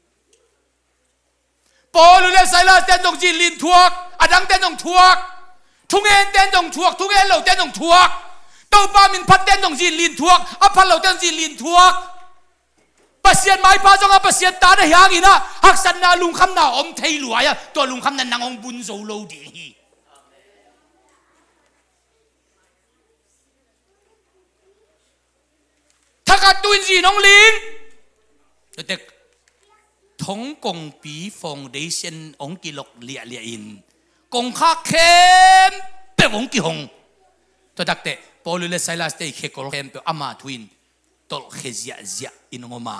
Paul le Silas ten zong zin lin thuak, a dang ten zong thuak, thungen ten zong thuak, thungen lo ten zong thuak, Topa min phat ten zong zin lin thuak, a phat lo ten zong zin lin thuak. Pasian maipha zong a Pasian ta na hianginah haksatna lungkhamna om thei luai a, tua lungkhamna nang hong bun zo lo ding hi. Thakhat tu-in zin hong ling. Tuatek thong kongpi foundation hong kilok liahliah in kongkhak khempeuh hong kihong. Tua takteh Paul le Silas te i khekol khempeuh ama thu-in tolhkhe ziahziah in hong om a.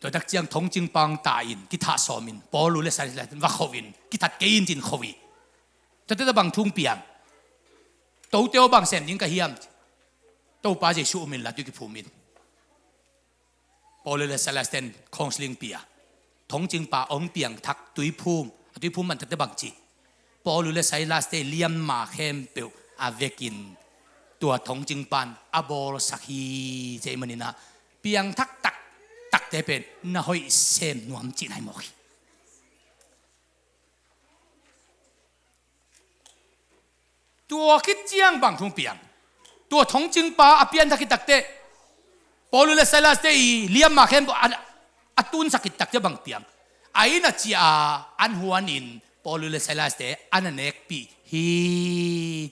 Tua tak ciang thongcing pang ta in kithah sawmin Paul le Silas va kho in kithat kei in cin kho hi. Tua teh tua bang thu hong piang? Tote aw bang sem ding ka hiam? Topa Jesu um inla tui kiphum in. Paul le Silas ten counseling pia. Thongcing pa hong piangthak tuiphum, a tuiphum man takte bang ci? Paul le Silas te liamma khempeuh a vekin tua thongcing pan a bawlsak hi. Cei maninah piangthak taktakte pen na hoih sem nuam cihna hi mawk hi. Tua khit ciang bang thu hong piang? Tua thongcing pa a pianthak khit takteh Paul le Silas te i liamma khempeuh a, a tunsak khit takteh bang piang? A inn a ciah a an huanin Paul le Silas te an a nekpih hi.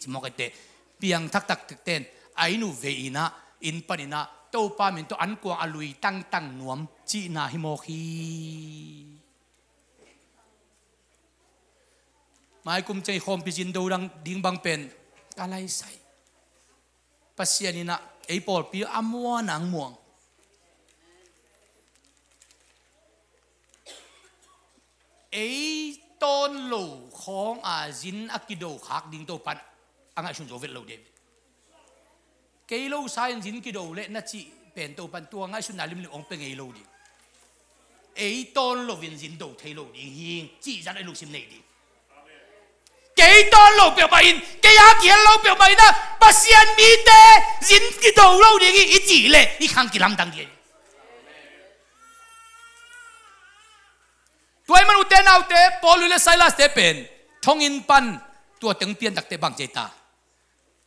Ci mawk hi teh piangthak taktakte in a inn uh vei inah inn paninah Topa min tawh an kuang a lui tangtang nuam cihna hi mawk hi. Maikum ciang i khawmpi zin do dang ding bang pen ka laisai. Pasian inah ei pawlpi a muang nang muang. Ei tawn lo khawng a zin a kido khak ding Topan a ngaihsun zo vet lo ding. Kei lo sa in zin kido leh na cih pen Topan tua ngaihsutna limlim hong pia ngei lo ding. Ei tawn lo in zin do thei lo ding hi cih zat ei lungsim nei ding. Kei tawn lo peuhmah in, kei a kihel lo peuhmah inah Pasian mite zin kido lo ding hi i cih leh i khang kilamdang ding. Tua ahih man ute naute, Paul le Silas te pen thonginn pan tua teng pian takteh bang ci ta?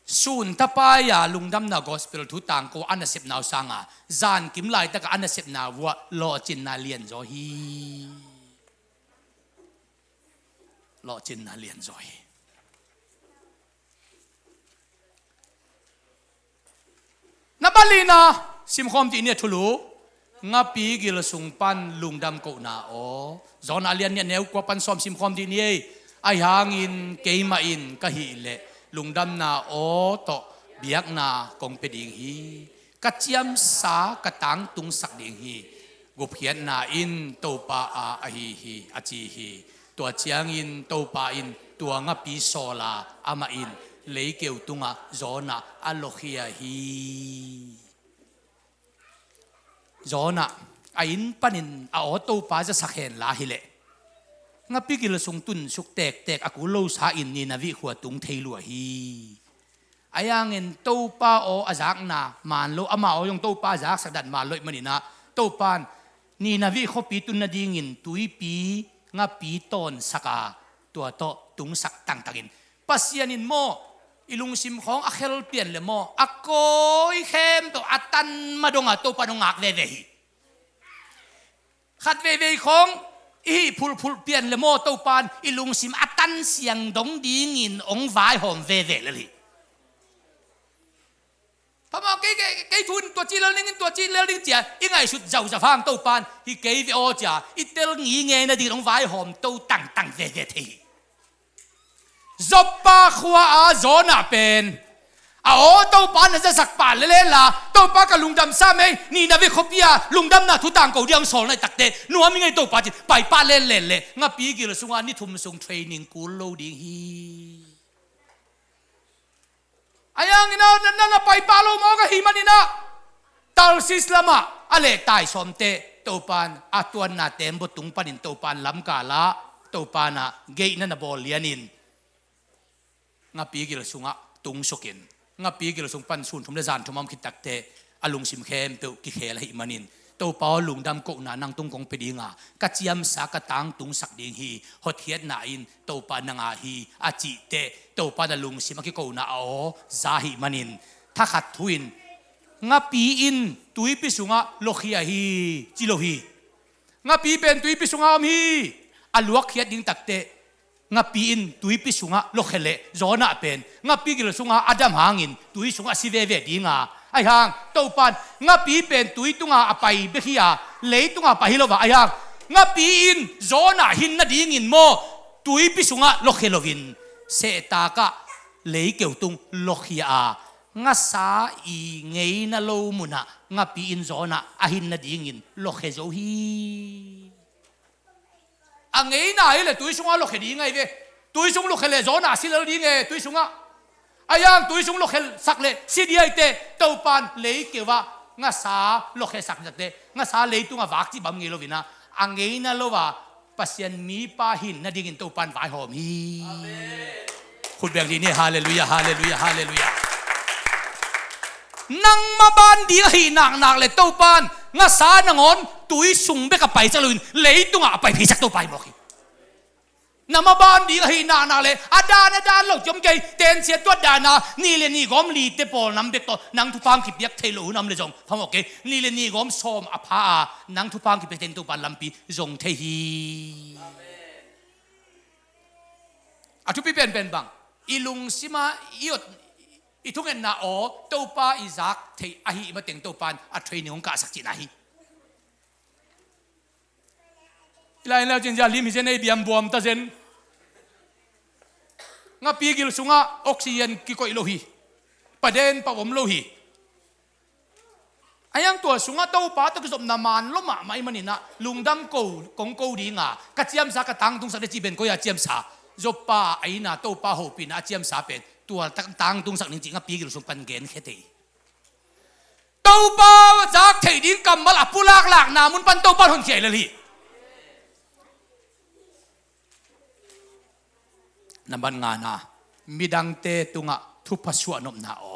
Sun tapai-a lungdamna gospel thu tangko a nasepna uh sanga zankim laitaka a nasepna uh ah lawhcinna lianzaw hi. Lawhcinna lianzaw hi. Na balina simkhawm dih ni a thulu. Ngapi gil sung pan lungdam kohna aw. Zawhna a lian nih a neu kua pan sawm simkhawm dih ni ei. Ahi hangin keimah in ka hih leh lungdamna aw tawh biakna kong pia ding hi. Ka ciamsa ka tangtungsak ding hi. Gupkhiatna in Topa a ahi hi a ci hi. Tua ciangin Topa in tua ngapi sawla amah in leikeu tungah Jonah a lokhia hi. Jonah a inn panin a aw Topa zasak henla hileh ngapi gil sung tunsuk tektek a kul losa in Nineveh khua tung thei lua hi. Ahi hangin Topa aw a zakna man lo, ama aw zong Topa a zaksak dan man lo ahih maninah Topan Nineveh khuapi tun nadingin tuipi ngapi tawnsak a tua tawh tungsak tangtangin Pasian in maw i lungsim khawng a khel pian le maw a kawi khempeuh a tan ma donga Topa in hong ngak veve hi. Khat veivei khawng i hih phulphulh pian le maw, Topa'n i lungsim a tansiang dong dingin hong vaihawm veve lel hi. Phamawh kei, kei, kei thu in tua ci lel ding in, tua ci lel ding cia i ngaihsut zauzau hang Topa'n hi kei ve aw cia i tel ngingei nadingin hong vaihawm to tangtang veve thei hi. Joppa khua-a Jonah pen a aw Topa na zasak pah lel hen la, Topa ka lungdam sam ei, Nineveh khuapi-a lungdamna thu tangko ding hong sawl na hih takteh nuam ing ei Topa ci, pai pah lel lel leh ngapi gil sungah ni thum sung training kul lo ding hi. Ahi hangin ah na, na, na pai pah lo mawk ahih manin ah Tarsis lamah a lehtai sawmte Topa'n a tuanna tembaw tung panin Topa'n lamkal ah Topa'n ah gate na na bawl lianin ngapi gil sungah tungsukin, ngapi gil sung pan sun thum le zan thum a om khit takteh a lungsim khempeuh kikhel ahih manin, Topa aw lungdam kohna nang tung kong pia ding a, ka ciamsa ka tangtungsak ding hi, hotkhiatna in Topa nang aa hi a cih teh Topa na lungsim a kikona a aw za ahih manin, thakhat thu in ngapi in tuipi sungah luakhia hi ci lo hi. Ngapi pen tuipi sungah om hi. A luakkhiat ding takteh ngapi in tuipi sungah luakhia leh Jonah pen ngapi gil sungah a dam hangin tui sungah si veve ding a, ahi hang Topa'n ngapi pen tui tungah a pai bek hi a, lei tungah pai hi lo a, ahi hang ngapi in Jonah hin nadingin maw tuipi sungah luakhia loin sehtak ah leikeu tung luakhia a, ngasa i ngeina lo munah ngapi in Jonah a hin nadingin luakhia zo hi. A ngeina hi leh tui sungah luakhia ding ahi ve. Tui sung luakhia leh Jonah si lel ding e, tui sungah. Ahi hang tui sung luakhia sak leh si ding ahi teh Topa'n leikeu ah ngasa luakhia sak teh ngasa leitungah vak cih bang ngei lo in ah, a ngeina lo a Pasian mipa hin nadingin Topa'n vaihawm hi. Amen. Khut beng dih ni, halleluiah, halleluiah, halleluiah. Nang maban ding ahih naknak leh Topa'n ngasa nangawn tui sung bek a pai sak loin leitungah a pai pheisak Topa hi mawk hi. Na maban ding ahih naknak leh a dan a dan lo ciam kei, tensia tuat dan a nih le nih gawm lite pawl nam bek tawh nang thupha hong kipiak thei lo hun a om leh zong phamawh kei, nih le nih gawm sawm a pha a nang thupha hong kipiak thei in Topa'n lampi zong thei hi. Amen. A thupi penpen bang, i lungsim ah i ot, i thungetna aw Topa i zak theih ahih mateng Topa'n a training hong kahsak cihna hi. I lai in lau cin zia lim hi zen, ei biam buam ta zen. Ngapi gil sungah oxygen kikoih lo hi. Paden pah om lo hi. Ahi hang tua sungah Topa tawh kizopna man lo mahmah ahih manin ah lungdam ko, kong ko ding a, ka ciamsa ka tangtungsak ding cih pen koi-a ciamsa? Joppa a inn ah Topa hopihna a ciamsa pen tua tangtungsak ning cih ngapi gil sung pan genkhia thei. Topa zak theih ding kammal a pulak lakna mun pan Topa honkhia lel hi. Nambat ngana, midangte tungah thupha suahnopna aw.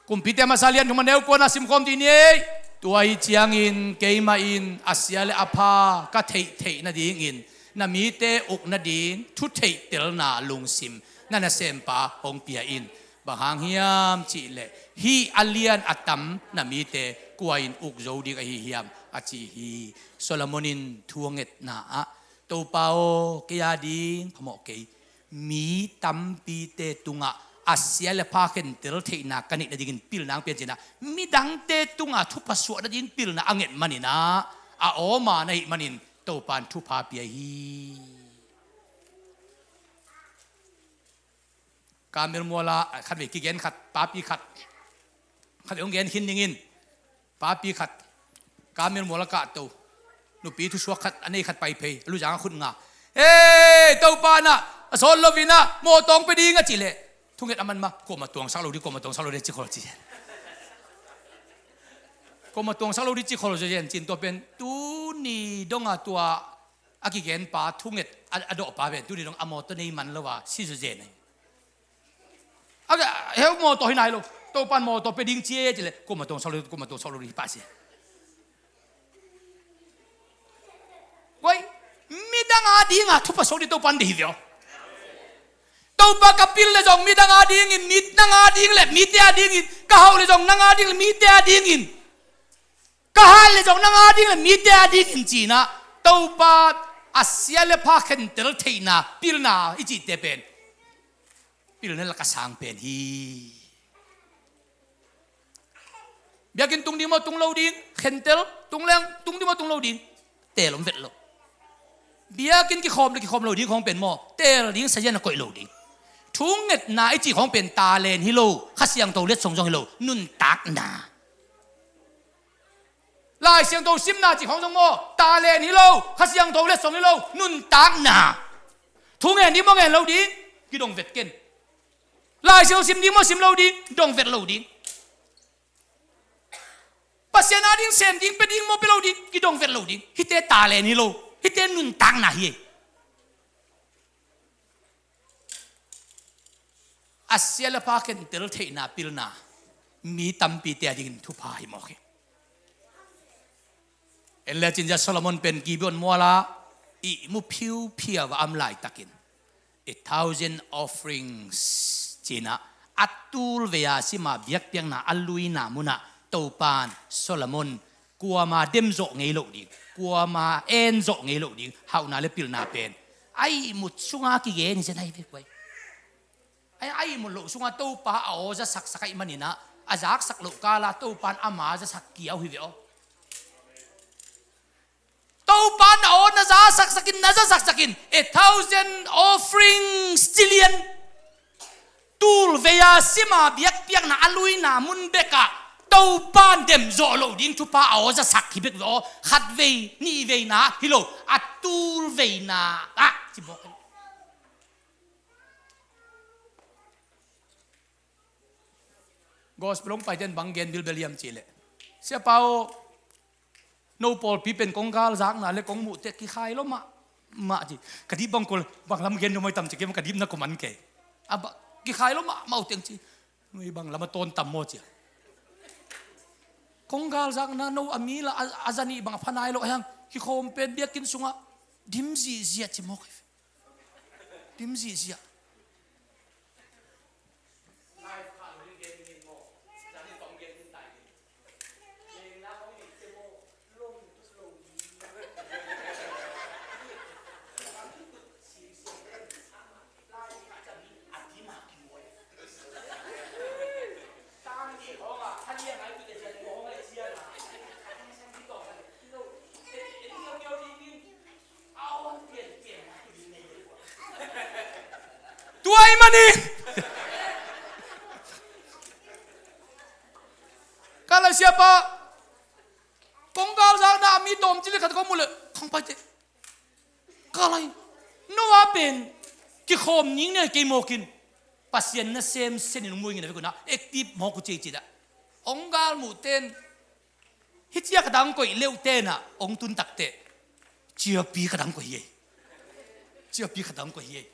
Kumpite Masa lian thum a neu kuana simkhawm dih ni ei. Tua hi ciangin keimah in a sia le a pha ka theihtheih nadingin na mite uk nading thu theihtelna lungsim na nasempa hong pia in. Bang hang hiam cihleh hih a lian a tam na mite kua in uk zo ding ahi hiam, a ci hi. Solomon in thu a ngetna ah, Topa aw, kei a ding phamawh kei, mi tampite tungah a sia le pha khentel theihna ka neih nadingin pilna hong pia in ci-in ah, midangte tungah thupha suah nadingin pilna a nget manin ah, a awma na hih manin Topa'n thupha pia hi. Kamel muala, ah, khatvei kigen khat, papi khat. Khatvei hong gen khin dingin. Papi khat. Kamel muala kahto. Nupi thusuak khat, a nei khat pai phei. A luzang a khut nga. Hey, Topa na, a sawt lo-in ah, mawtaw hong pia ding a cih leh. Thunget a man mah, kuamah tuangsak lo ding, kuamah tuangsak lo ding, ci khol ci. Kuamah tuangsak lo ding, ci khol zo zen, cin tua pen. Tuni dong a tua a kigen pa thunget a, a dawh pa pen tuni dong a mawtaw nei man lo a si zo zen ahi. A, heu mawtaw hi nai lo. Topa'n mawtaw pia ding ci e cih leh, kuamah tuangsak lo, kuamah tuangsak lo hi pah si. Koi, midang a ding a thupha suak ding Topa'n deih hi ve aw. Topa ka pil leh zong midang a dingin, midang a ding leh mite a dingin, ka hauh leh zong nang a ding leh mite a dingin. Ka hat leh zong nang a ding leh mite a dingin ci-in ah, Topa a sia le pha khentel theihna pilna i cihte pen pilna lak a sang pen hi. Biakinn tung ding maw, tung lo ding? Khentel, tung leng, tung ding maw, tung lo ding? Teel om vet lo. Biakinn kikhawm le kikhawm lo ding khawng pen maw, teel ding sazian a koih lo ding. Thungetna i cih khawng pen talent hi lo, Kha Siangtho letsong zong hi lo, nuntakna. Lai Siangtho simna cih khawng zong maw, talent hi lo, Kha Siangtho letsong hi lo, nuntakna. Thu ngen ding maw, ngen lo ding? Kidong vet ken. Lai Siangtho sim ding maw, sim lo ding? Dong vet lo ding. Pasian a ding sem ding, pia ding maw, pia lo ding? Kidong vet lo ding. Hihte talent hi lo, hihte nuntakna hi. A sia le pha khentel theihna pilna mi tampite a dingin thupha hi mawk hi. En le cin zia Solomon pen Gibeon muala ihmu phiuphiau a om laitakin, a thousand offerings cinah a tul vei a sima biakpiakna a luina munah Topan Solomon kuama dem zawh ngei loh ding, kuama en zawh ngei loh ding hauhna le pilna pen a ihmut sunga kigen hi zen ahi ve kuai. A, a ihmut loh sunga Topa a aw zasak sak ahih maninah a zaksak loh kala Topan ama zasak kiau hi ve aw. Topa na aw na zasak sakin, na zasak sakin, a thousand offerings ci lian. Tul vei a sima biakpiakna a luina mun bekah Topa dem zawh loh ding thupha a aw zasak hi bek ve aw. Khat vei, nih veina hi lo, a tul veina ah ci bawk. Gospel hong paite in bang gen bilbel hiam cihleh, Siapa aw, no pawlpi pen kong galzakna le kong muhte kikhai lo mahmah ci. Ka dip bang kul, bang lam gen nuam ai tam ci, ka dipna kum an kei. A ba, kikhai lo mahmah uh teng ci. Nui bang lam a tawn tam maw cia. Kong galzakna no a mi la a, a zanih bang a pha nai lo a hiang. Kikhawm pen biakinn sungah dim zihziah ci mawk hi. Dim zihziah. Tua ahih manin ka lai Siapa, kong galzakna a mi tawm ci le khat kong muh le khang paite. Ka lai, no a pen kikhawm ning ne kei mawkin Pasian na sem senin hong muingin a vekuna active mawk uh cei ci dah. Hong galmuh ten hih cia khat a hong koih leuh tenah hong tun takteh ciapi khat a hong koih hi ei. Ciapi khat a hong koih hi ei.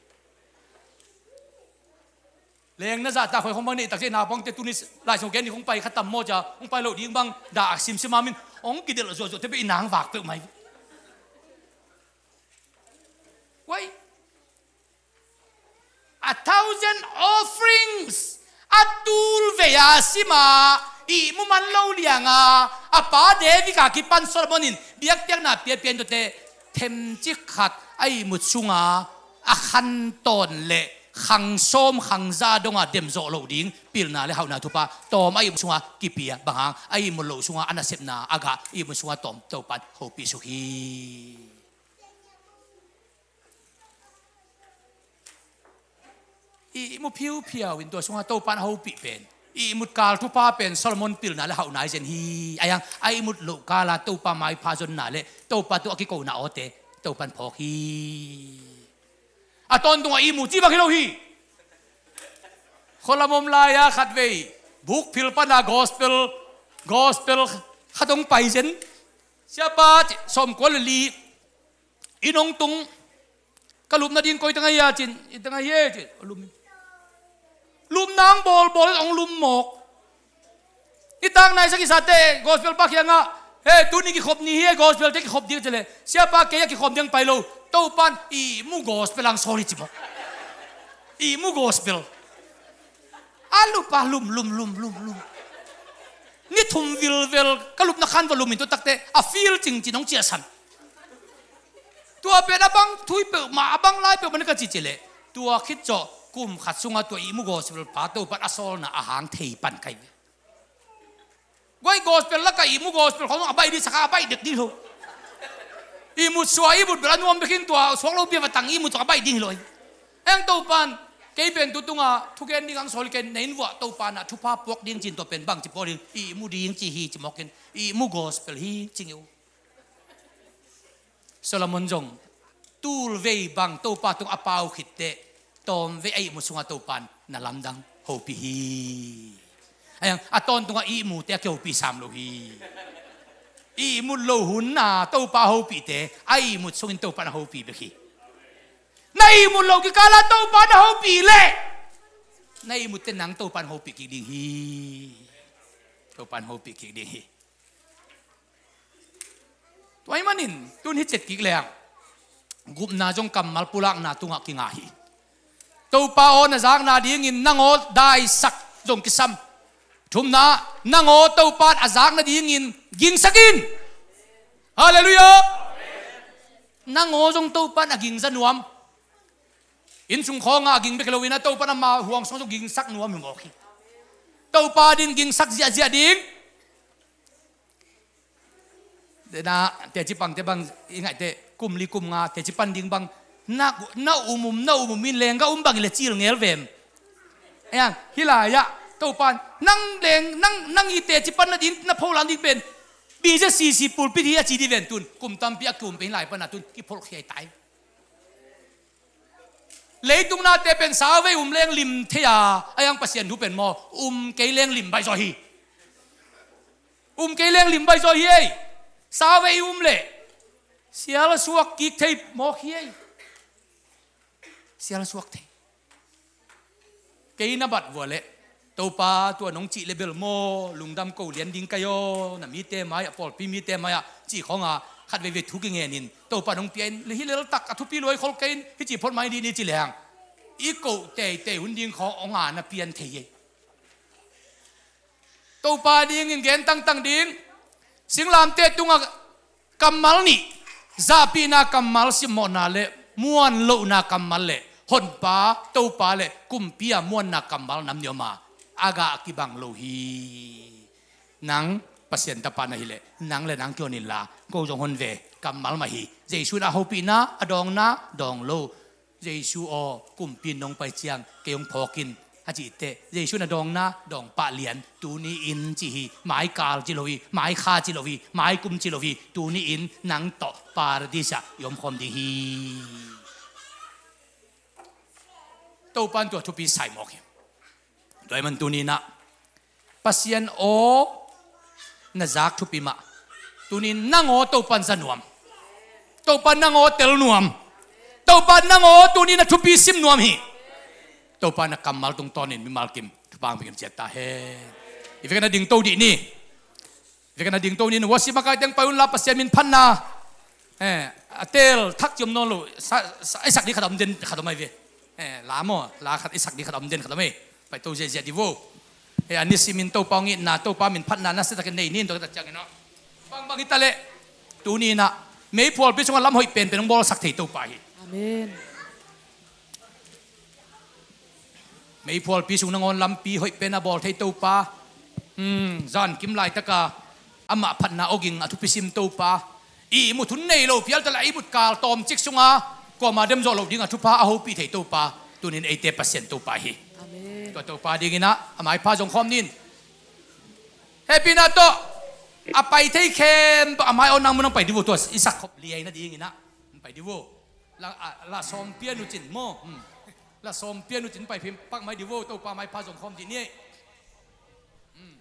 Leng na zahtak khoi khong bang neih takciah naupangte tuni laisong gen ni khong pai kha tam maw cia, khong pai loh ding bang dah a simsim a min hong kidelh zuahzuah te peh i nang vak peuh mai. Wai, a thousand offerings a tul vei a sima ihmu man lo lianga a pa David a kipan Solomon in biakpiakna piapian tuate themcik khat a ihmut sunga a khantawn le khang sawm khang za donga dem zawh loh ding pilna le hauhna thupha tawm a ihmut sunga kipia bang hang a ihmut loh sunga a nasepna a gah ihmut sunga tawm Topan hopih suk hi. Ihmu phiuphiau in tua sunga Topan a hopih pen ihmut kal thupha pen Solomon pilna le hauhna hi zen hi. A hiang a ihmut loh kala Topa maipha zonna le Topa tawh a kikona awte Topan phawk hi. A tawntungah ihmu ci bang hi lo hi. Khualam om lai-a khatvei bukphil pana gospel, gospel khat hong pai zen. Siapa, sawmkua le li inn hong tung. Ka lupna ding koi teng ahi a cin, i teng ahi e cin, a lum. Lupna ang bawlbawl in hong lum mawk. Nitak nai sa kisate gospel pa kiangah, he, tuni kikhop ni hi e, gospel te kikhop ding ci le, Siapa, kei a kikhop ding pai lo. Topan ihmu gospel ang sawl hi ci mawk. Ihmu gospel. A lupa lum lum lum lum lum. Ni thum vilvel ka lupna khan va lum in tua takte a feel cingcin hong ciahsan. Tua pen a bang thu peuhmah, a bang lai peuhmah na ka cih cihleh, tua khit zawh kum khat sungah tua ihmu gospel pa Topan a sawlna a hang thei pan ka hi ve. Guai gospel lakah ihmu gospel khawng a baih ding, saka a baih dek ding hi lo. Ihmut suak, ihmut bel a nuam bek hi, tua suak lopi a va tang ihmut suak a baih ding hi lo hi. Eng Topan, kei pen tu tungah thugen ding ang sawl ken, na inn vuah Topan ah thupha puak ding ci-in tua pen bangci pawl ding, ihmu ding ci hi ci mawk in, ihmu gospel hi ci ngeu. Solomon zong tulvei bang Topa tung a pau khitteh, tawmvei a ihmut sungah Topan na lamdang hopih hi. A tawntung a ihmute a kihopih sam lo hi. Ihmut lo hun a Topa hopihte a ihmut sungin Topan a hopih bek hi. Na ihmut lo kikal ah Topan a hopih leh, na ihmutte nang Topan hopih kik ding hi. Topan hopih kik ding hi. Tua ahih manin tun hi cet kik leng, gupna zong kammal pulakna tungah kinga hi. Topa aw na zakna dingin nang aw daisak zong kisam. Thumna, nang aw Topa a zakna dingin gingsak in. Halleluiah. Nang aw zong Topa a gingza nuam. Innsung khawngah a ging bek hi loin a Topa ama huang sung zong gingsak nuam hi mawk hi. Topa ding gingsak ziahziah ding. Dena teci pangte bang i ngaihte kum li kum nga teci pan ding bang na, na um um na um um in lengga um bang i le cil ngel vem. Eng hi lai-ah Topan nang leng nang, nang i teci pan nading na pholam ding pen B Z C C pulpit hi a ci dih ven tun kum tampi a kium pen hi lai pana tun kipholh khiai tai. Leitung nate pen sauvei um leng lim thei a, a iang Pasian thu pen maw um kei leng lim baih zaw hi. Um kei leng lim baih zaw hi ei. Sauvei um leh sial a suak kik thei mawk hi ei. Sial a suak thei. Kei na bat vua leh Topa tua nong cih le bel maw lungdam ko lian ding kai aw, na mite mai-ah pawlpi mite mai-ah cih khawnga khat veivei thu kingenin Topa nong pia in le hi leltak a thupi luai khol kei in hi cih phot mai dih ni ci leng i koh teitei hun ding khawng ong a na pian thei ei. Topa dingin gen tangtang ding. Singlamteh tungah kammal nih, zahpihna kammal, simmawhna le muan lohna kammal le honpa Topa le kumpi a muanna kammal nam nih om a, a gah kibang lo hi. Nang Pasian tapa na hileh nang le nang kihon inla ko zong hon ve. Kammal mah hi. Jesu in a hopihna a dawngna dawng lo. Jesu aw, kumpi in nong pai ciang kei hong phawk in a cih teh Jesu in a dawngna dawng pah lian. Tuni in ci hi. Maikal ci lo hi, maikha ci lo hi, maikum ci lo hi. Tuni in nang tawh Paradis ah i omkhawm ding hi. Topa in tua thupi sai mawk hi. Tua ahih man tuni in ah Pasian aw na zak thupi mah. Tuni in nang aw Topa in za nuam. Topa in nang aw tel nuam. Topa in nang aw tuni in a thupi sim nuam hi. Topa in a kammal tungtawnin mimal kim thupha hong pia kim ciat ta hen. I vekin a dingto dih ni. Vekin a dingto ni, na worship makaite hong pai unla Pasian min phatna, eh, a teel thak ciam nawn lo. Sa, sa, i sak ding khat a om den khat om ahi ve. Eh, la maw, la khat i sak ding khat a om den khat om ei. Paito ziahziah dih vo. Eh, a nisimin Topa hong itna, Topa min phatna nasia takin nei ni in tua ka tak ciangin aw. Bangbang hi ta leh tuni in ah meiphualpi sungah lam hoih penpen hong bawlsak thei Topa hi. Amen. Meiphualpi sung nangawn lampi hoih pen a bawl thei Topa. Hmm, zankim laitaka amah phatna awging a thupi sim Topa. I ihmut hun nei lo pialta le a ihmut kal tawmcik sunga kuama dem zawh loh ding a thupha a hopih thei Topa. Tunin eite Pasian Topa hi. Amen. Tua Topa dingin ah a maipha zong khawm nin. Hehpihna tawh a pai thei khempeuh a mai aw nang mun hong pai dih vo, tua i sak khop liai nadingin ah hong pai dih vo. La, a, la sawm pian uh cin maw? Hmm. La sawm pian uh cin pai phim pak mai dih vo, Topa maipha zong khawm dih ni ei. Hmm.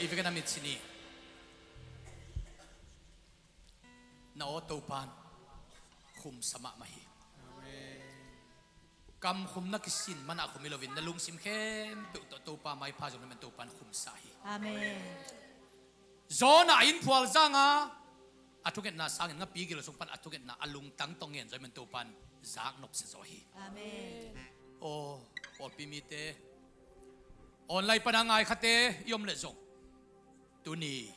Vekpi na mit sin hi. Na aw Topan khumsa mahmah hi. Kamkhum na kisin manah khum hi loin na lungsim khempeuh tawh Topa maipha zong na men Topan khumsa hi. Amen. Jonah a inn phual zanga a thungetna sangin ngapi gil sung pan a thungetna a lungtang tawh ngen zaw hi men Topan zak nopsa zaw hi. Amen. Aw pawlpi mite, online pana ngai khate i om leh zong tuni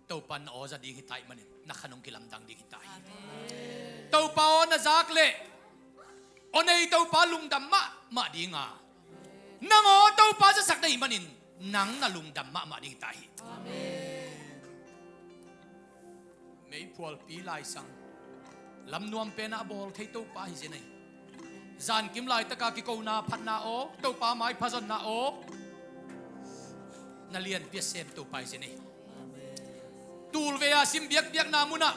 Topa na aw za ding hi ta ahih manin na khan hong kilamdang ding hi ta hi. Amen. Topa aw na zak leh aw nei Topa lungdam mahmah dinga nang aw Topa zasak na hih manin nang na lungdam mahmah ding hi ta hi. Amen. Meiphualpi laisang lamnuam pena a bawl thei Topa hi zen ei. Zankim laitaka kikona phatna aw Topa maipha zonna aw na lianpi a sem Topa hi zen ei. Tulvei a sim biakpiakna munah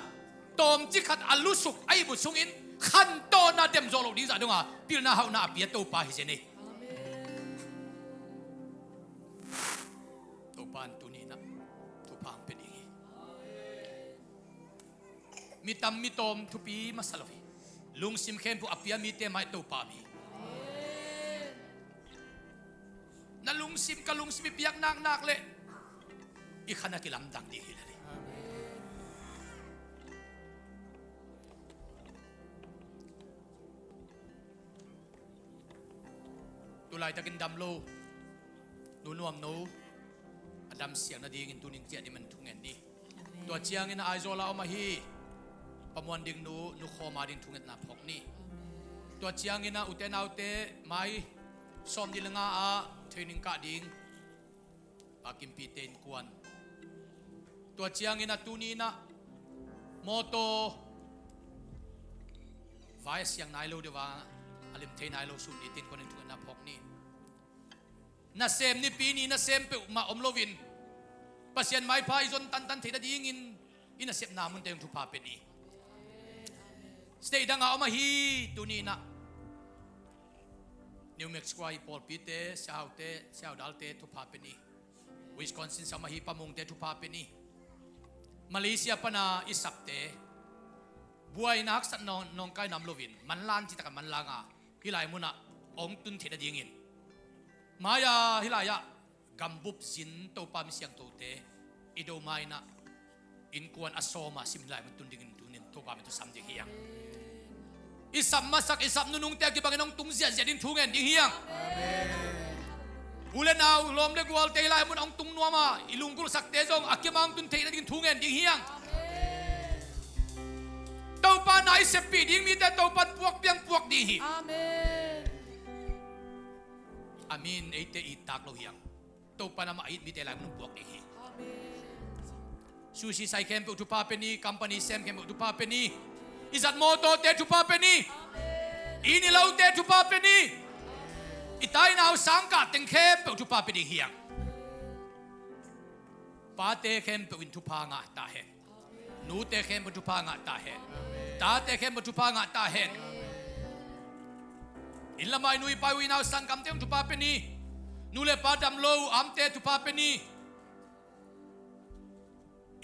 tawmci khat a lusuk a ihmut sungin khantawna dem zawh loh ding zah donga pilna hauhna a pia Topa hi zen ei. Topa in tuni inah thupha hong pia ding hi. Mi tam mi tawm thupi masa lo hi. Lungsim khempeuh a pia mite mai Topa mi. Na lungsim ka lungsim i piak naknak leh i khan a kilamdang ding hi lel hi. Tulaitakin dam lo nu Nuam No a damsiang nadingin tunin ciah ding man thungen ni. Amen. Tua ciangin a Aizawl a om ahi Pa Muan Ding nu, nu Khawma ding thungetna phawk ni. Amen. Tua ciangin a ute naute mai sawm ni le nga ah training kah ding Pa Kimpi te innkuan. Tua ciangin a tuni inah mawtaw vai a siang nai lo deuh a a lem thei nai lo sun ni te innkuan in thungetna phawk ni. Nasem nipi ni nasem peuhmah om loin Pasian maipha i zon tantan theih nadingin i nasepna munte hong thupha pia ni. State dangah om ahi tuni inah New Mexico a i pawlpite, siahaute, siahaudalte thupha pia ni. Wisconsin sam ahi Pa Mungte thupha pia ni. Malaysia pana i sapte buaina haksat nawng, nawngkai nam loin manlan citak a manlanga hih lai munah hong tun theih nadingin mai-a hih lai-ah gambup zin Topa mi siangthote i do mai inah innkuan a sawma sim hih lai mun tun dingin tunin Topa min tawh sam ding hi hang. I sap masak i sap nunungte a kibangin hong tung ziahziah ding thu ngen ding hi hang. U le nau lawm le gualte hih lai mun hong tung nuama i lunggulhsakte zong a kima hong tun theih nadingin thu ngen ding hi hang. Topa na i seppih ding mite Topan puak piang puak ding hi. Amen. A min eite i tak lo hi hang. Topan amah a it mite lai mun hong puak ding hi. Susi sai khempeuh thupha pia ni, company sem khempeuh thupha pia ni. I zat mawtawte thupha pia ni. I ni lote thupha pia ni. I tai nau sangkah teng khempeuh thupha pia ding hi hang. Pate khempeuh in thupha ngah ta hen. Nute khempeuh thupha ngah ta hen. Tate khempeuh thupha ngah ta hen. Inn lamah i nu i pa i u i nau sanggamte hong thupha pia ni. Nu le pa dam lo amte thupha pia ni.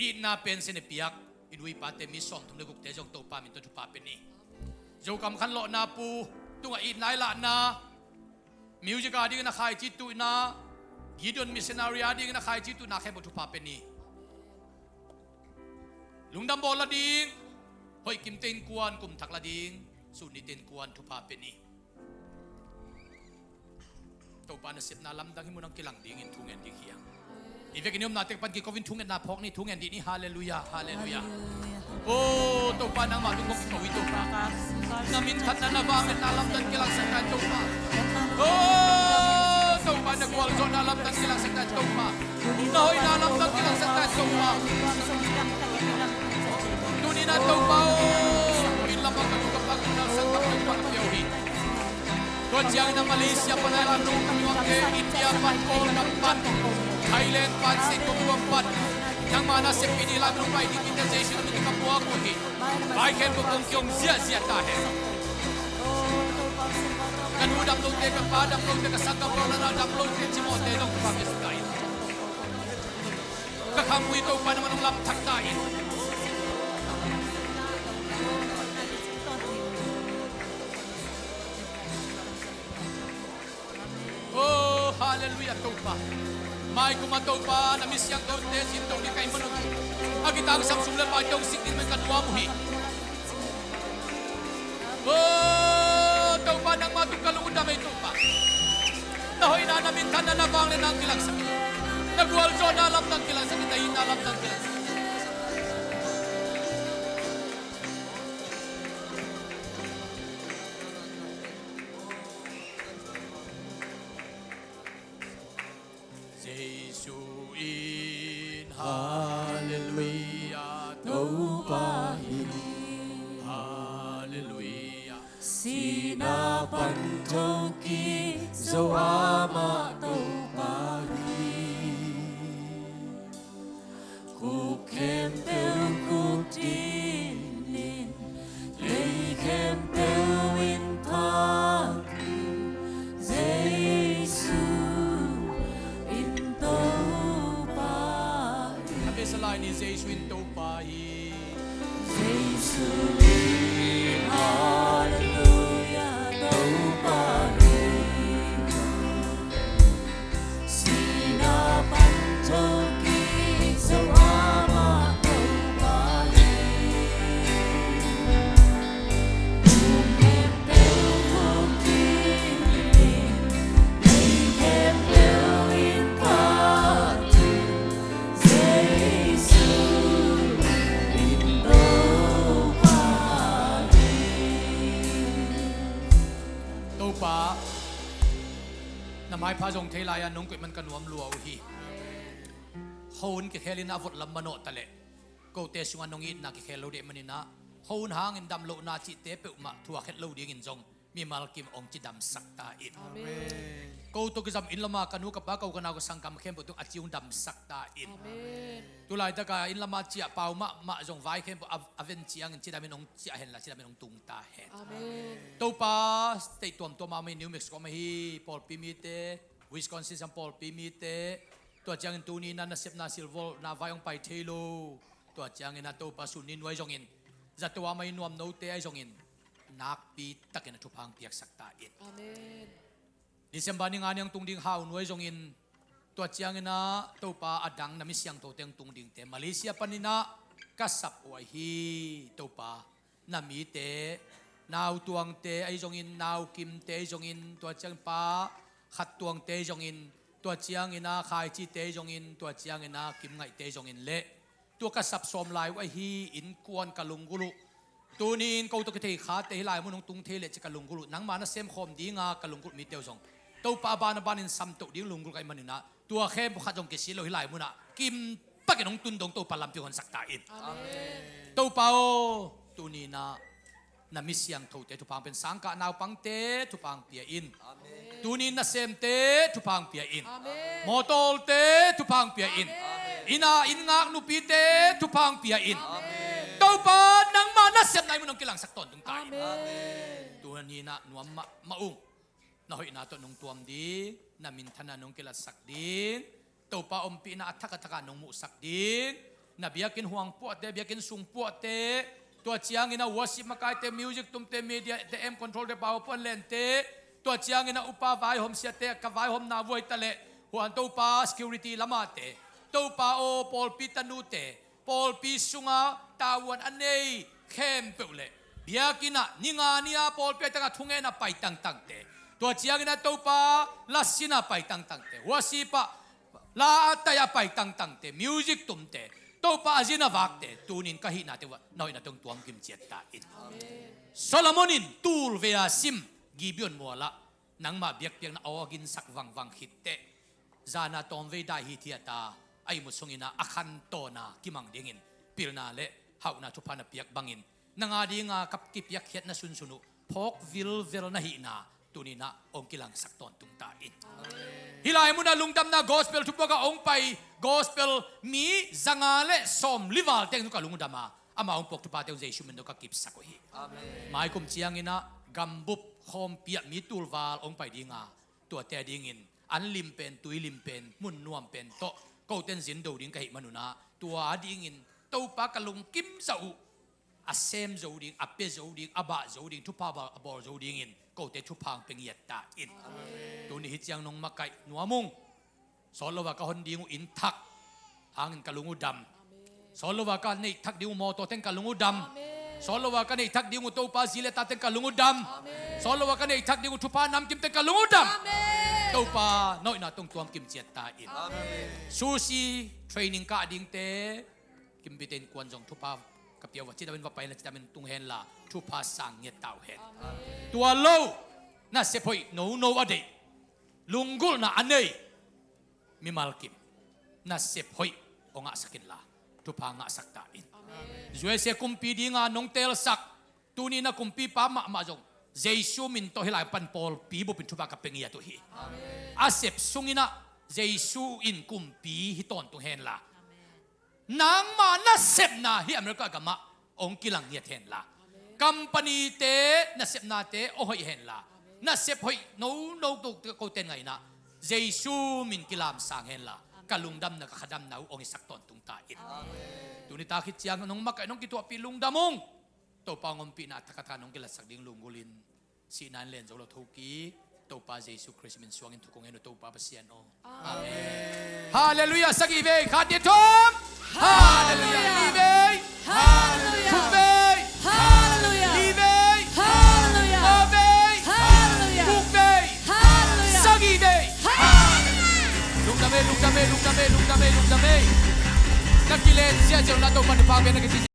Itna pension i piak i nu i pate mi sawmthum le gukte zong Topa min tawh thupha pia ni. Zokam khanlawhna pu tungah itna i lahna music a dingin a khaici tuhna, Gideon missionary a dingin a khaici tuhna khempeuh thupha pia ni. Lungdam bawl la ding, hoih kimte innkuan kumthak la ding, sun nite innkuan thupha pia ni. Topa nasepna lamdang hih mun hong kilang dingin thu ngen ding hi hang. I vekin i omna tek pan kikoh in thungetna phawk ni, thu ngen dih ni. Halleluiah, halleluiah. Aw Topa, nangmah tung kong ko hi Topa. Na minthanna, na vangliatna lamdang kilangsak ta in Topa. Aw Topa, na gualzawhna lamdang kilangsak ta in Topa. Na hoihna lamdang kilangsak ta in Topa. Tuni-in ah Topa aw, min lamah ka lungdam, ka lungdam, sangkap Topa ka pia uh hi. Tua ciangin a Malaysia pan a lam lungdam, India pan, Kawlgam pan, Thailand pan, Singapore pan, nangma nasep in i lam lungdam ding in Jesu min in ka puak uh hi. Pai khen ko kong kiong ziahziah ta hen. Ka nu dam lote, ka pa dam lote, ka sanggam lo, na dam lote, cimawhte dong pa ke sukai. Khangmui Topa na man hong lam thak ta in. Oh, halleluiah Topa. Mai kuma Topa na mi siangthote sin to ni kai manu. A kitangsam sum le pai tong sik din man ka nuam uh hi. Oh, Topa nangmah tung ka lungdam ei Topa. Na hoihna na minthanna na vangliatna hong kilangsak. Na gualzawhna lamdang kilangsak, na itna lamdang kilangsak. Jesuh in halleluiah Topa hi. Halleluiah. Sihna pan thokik zo amah Topa hi. Khuk khempeuh khuk dingin, lei khempeuh in phat Jesuh in Topa hi. A besa lai ni, Jesuh in Topa hi. Jesuh in halleluiah Topa hi. Sihna pan thokik zo amah Topa hi. Khuk khempeuh khuk dingin, lei khempeuh in phat Jesuh in Topa hi. Topa, na maipha zong thei lai-a nong koih man ka nuam lua uh hi. Kho hun kikhel in a vot lam manawh taleh, kote sungah nong itna kikhel lo deh maninah, kho hun hangin damlohna cihte peuhmah thuak het lo dingin zong mimal kim hong cidamsak ta in. Amen. Ko tawh kizom inn lama ka nu ka pa, ko ka nau ka sanggam khempeuh tung a ci hong damsak ta in. Amen. Tulaitaka inn lama ciah pau mahmah zong vai khempeuh a, a ven ciangin cidamin hong ciah henla cidamin hong tung ta hen. Amen. Topa, state tuamtuam a om hi, New Mexico a om hi, pawlpi mite, Wisconsin sang pawlpi mite, tua ciangin tuni na nasepna silvolna vai hong pai thei lo. Tua ciangin a Topa sun ni nuai zongin, zato a mai nuam note ahi zongin, nakpi takin a thupha hong piaksak ta in. Amen. December ni nga ni hong tung ding hau nuai zongin, tua ciangin a Topa a dang na mi siangthote hong tung dingte Malaysia paninah ka sap uh ahi Topa. Na mite, Nau Tuangte ahi zongin, Nau Kimte ahi zongin, tua ciangin Pa Khat Tuangte ahi zongin, tua ciangin a Khai Cite ahi zongin, tua ciangin a Kim Ngaihte ahi zongin le tua ka sap sawm lai uh ahi innkuan ka lunggulh uh. Tuni-in ko tawh kithei khate hih lai mun hong tung thei leh ci ka lunggulh uh. Nangma na semkhawm dinga ka lunggulh mite uh zong Topa a ban a banin samtoh ding lunggulh ka hih maninah tua khempeuh khat zong kisi lo hih lai munah kim takin hong tun dong Topa lampi hong honsak ta in. Amen. Topa aw, tuni-in ah na mi siangthote thupha hong pia in, sangkah naupangte thupha hong pia in. Amen. Tuni-in nasemte thupha hong pia in. Amen. Mawtawlte thupha hong pia in. Amen. Inn a inn ngak nupite thupha hong pia in. Amen. Topa nangmah nasepna hih mun hong kilangsak tawntung ta in. Amen. Tuni-in ah nuam mahmah ung. Na hoihna tawh nong tuam ding, na minthanna nong kilatsak ding, Topa ompihna a thak a thakah nong muhsak ding, na biakinn huang puahte, biakinn sung puahte, tua ciangin a worship makaite, music tumte, media te, amp control te, power point lente, tua ciangin a upa vaihawm siate, ka vaihawmna vuai taleh, huan Topa security lamate, Topa aw pawlpi tanute, pawlpi sunga tavuan a nei khempeuh le biakinn ah ni nga ni-a pawlpi a tangah thungen a pai tangtangte, tua ciangin a Topa lasin a pai tangtangte, huasip ah la a tai a pai tangtangte, music tumte, Topa a zin a vakte, tunin ka hihnate uh ah na hoihna tawh tuam kim ciat ta in. Amen. Solomon in tul vei a sim Gibeon mualah nangmah biakpiakna aw a ginsak vangvang khitteh, zana tawmvei dai hithiat a, a ihmut sungin ah a khantawn a kimang dingin pilna le hauhna thupha na piak bangin, nang a dinga ka kipiakkhiatna sunsun uh phawk vilvel na hihna tunin ah hong kilangsak tawntung ta in. Amen. Hih lai munah lungdamna gospel thupuak ah hong pai gospel mi zanga le sawmli val teng zong ka lungdam a, amau hong puak thuphate zong Jesuh min tawh ka kipsak uh hi. Amen. Maikum ciangin ah gambup khawmpi ah mi tul val hong pai dinga, tuate a dingin an lim pen, tui lim pen, mun nuam pen tawh kote in zin do ding ka hih manun ah, Tua dingin Topa ka lungkim zo uh, a sem zo ding, a pia zo ding, a bah zo ding, thupha a bawl zo dingin kote thupha hong pia ngiat ta in. Tuni hi ciang nong makaih nuam ung. Sawt lo a ka hon ding uh inn thak hangin ka lung uh dam. Sawt lo a ka neih thak ding uh mawtaw teng ka lung uh dam. Sawt lo a ka neih thak ding uh Topa zi le ta teng ka lung uh dam. Sawt lo a ka neih thak ding uh thupha namkim teng ka lung uh dam. Topa na hoihna tungtuam kim ciat ta in. Sushi training kah dingte Kimpite innkuan zong thupha ka pia uh a, cidamin va pai inla cidamin tung henla thupha sang ngiat ta uh hen. Tua lo, nasep hoih nono a deih, lunggulhna a nei mimal kim, nasep hoih hong ngahsak inla thupha ngahsak ta in. U S A kumpi dinga nong teelsak, tuni na kumpipa mahmah zong Jesu min tawh hih lai pan pawlpi bupin thupha ka pia ngiat uh hi. A sep sungin ah Jesu in kumpi hi tawntung henla, nangma nasepna hih America gamah hong kilang ngiat henla, company-te nasepnate hong hoih henla, nasep hoih nono kote ngaihna Jesu min kilamsang henla, ka lungdamna, ka khadamna uh hong hisak tawntung ta in. Tuni tak hi ciang nong makaih, nong kituahpih lungdam ung. Topa hong ompihna a thakhattha nong kilatsak ding lunggulhin, sihna in len zo lo thokik Topa Jesu Khrist min suangin thu kong ngen uh Topa Pasian aw. Amen. Halleluiah. Sagih vei, khat, nih, thum. Halleluiah. Nih vei. Halleluiah. Thum vei. Halleluiah. Li vei. Halleluiah. Nga vei. Halleluiah. Guk vei. Halleluiah. Sagih vei. Halleluiah. Lungdam ei, lungdam ei, lungdam ei, lungdam ei, lungdam ei. Na kilen ziahziah un la Topa na pha ve na kici